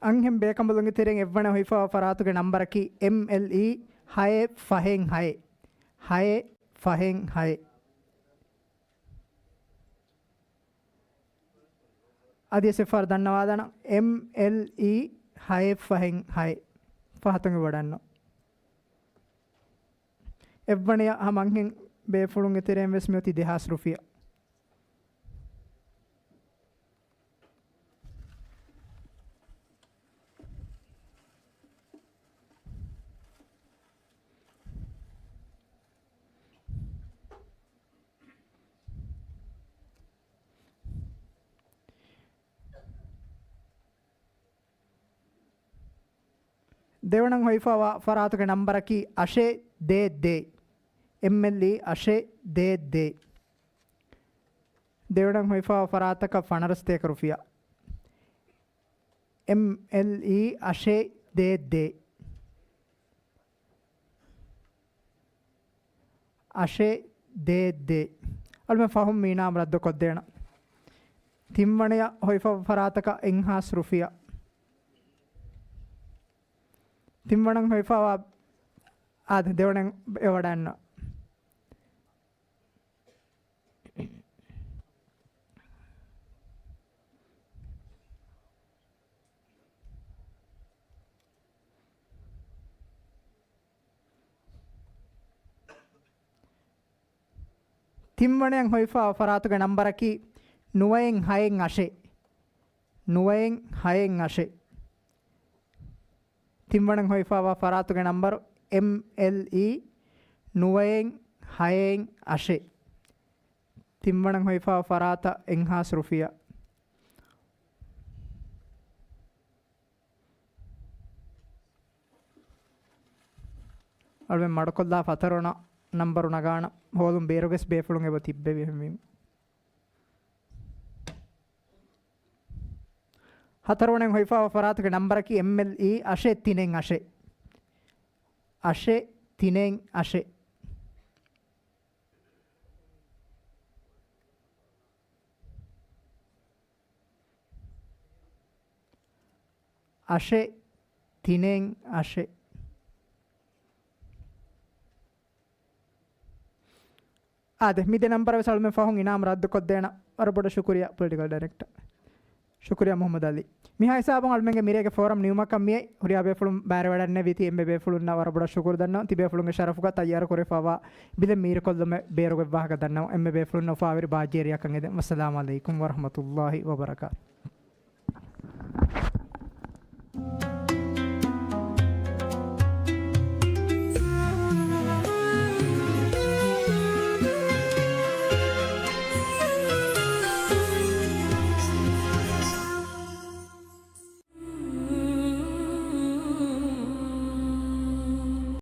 އަންހެން ބޭކަނބަލުންގެ ތެރެއިން އެއްވަނަ ހޮވިފަވާ ފަރާތުގެ ނަންބަރަކީ އެމްއެލްއީ ހައެއް ފަހެއް ހައެއް. ހައެއް ފަހެއް ހައެއް. އަދި އެއްފަހަރު ދަންނަވާލަން، އެމްއެލްއީ ހައެއް ފަހެއް ހައެއް. ފަހަތުން ވަޑަންނަ. އެއްވަނަޔަށް ހަމަ އަންހެން ބޭފުޅުންގެ ތެރެއިން ވެސް މިއޮތީ ދެހާސް ރުފިޔާ. ދެވަނަ ހޮވިފަވާ ފަރާތުގެ ނަންބަރަކީ އަށެއް ދޭއް ދޭއް. އެމްއެލްއީ އަށެއް ދޭއް ދޭއް. ދެވަނަ ހޮވިފަވާ ފަރާތަކަށް ފަނަރަ ސަތޭކަ ރުފިޔާ. އެމްއެލްއީ އަށެއް ދޭއް ދޭއް. އަށެއް ދޭއް ދޭއް. އަޅުމެން ފަހުން މި އިނާމް ރައްދު ކޮށްދޭނަން. ތިންވަނަޔަށް ހޮވިފަ ފަރާތަކަށް އެއްހާސް ރުފިޔާ. ތިންވަނަށް ހޮވިފަވާ، އާދެ، ދެވަނަ އެ ވަޑަންނަ. ތިންވަނަޔަށް ހޮވިފަ ފަރާތުގެ ނަންބަރަކީ ނުވައެއް ހައެއް އަށެއް. ނުވައެއް ހައެއް އަށެއް. ތިންވަނަ ހޮވިފަވާ ފަރާތުގެ ނަންބަރު އެމްއެލްއީ ނުވައެއް ހައެއް އަށެއް. ތިންވަނަ ހޮވިފަވާ ފަރާތަށް އެއްހާސް ރުފިޔާ. އަޅުމެން މަޑުކޮށްލާ ހަތަރުވަނަ ނަންބަރު ނަގާނަ ހޯލުން ބޭރުގެސް ބޭފުޅުން އެބަ ތިއްބެވި ހެންވީމަ. ހަތަރުވަނަ ހޮވިފަވާ ފަރާތުގެ ނަންބަރަކީ އެމްއެލްއީ އަށެއް ތިނެއް އަށެއް. އަށެއް ތިނެއް އަށެއް. އަށެއް ތިނެއް އަށެއް. އާދެ، މި ދެ ނަންބަރަށް ވެސް އަޅުމެން ފަހުން އިނާމް ރައްދުކޮށްދޭނަ. ވަރަށް ބޮޑަށް ޝުކުރިއްޔާ ޕޮލިޓިކަލް ޑައިރެކްޓަރ. ޝުކުރިއްޔާ މުހައްމަދު އަލީ. މިހާ ހިސާބުން އަޅުމެންގެ މިރޭގެ ފޯރަމް ނިމުމަކަށް މިއައި. ހުރިހާ ބޭފުޅުން ބައިވެރިވެވަޑަންނެވީތީ އެންމެ ބޭފުޅުންނަށް ވަރަށް ބޮޑަށް ޝުކުރު ދަންނަވަން. ތި ބޭފުޅުންގެ ޝަރަފުގަ ތައްޔާރު ކުރެފަވާ ބިލެއް މީރުކޮށްލުމެއް ބޭރުގެ ވާހަކަ ދަންނަވަން. އެންމެ ބޭފުޅުންނަށް އުފާވެރި ބާއްޖަވެރިއަކަށް އެދެން. ވައްސަލާމު ޢަލައިކުމް ވަރަޙްމަތުﷲ ވަބަރަކާތު.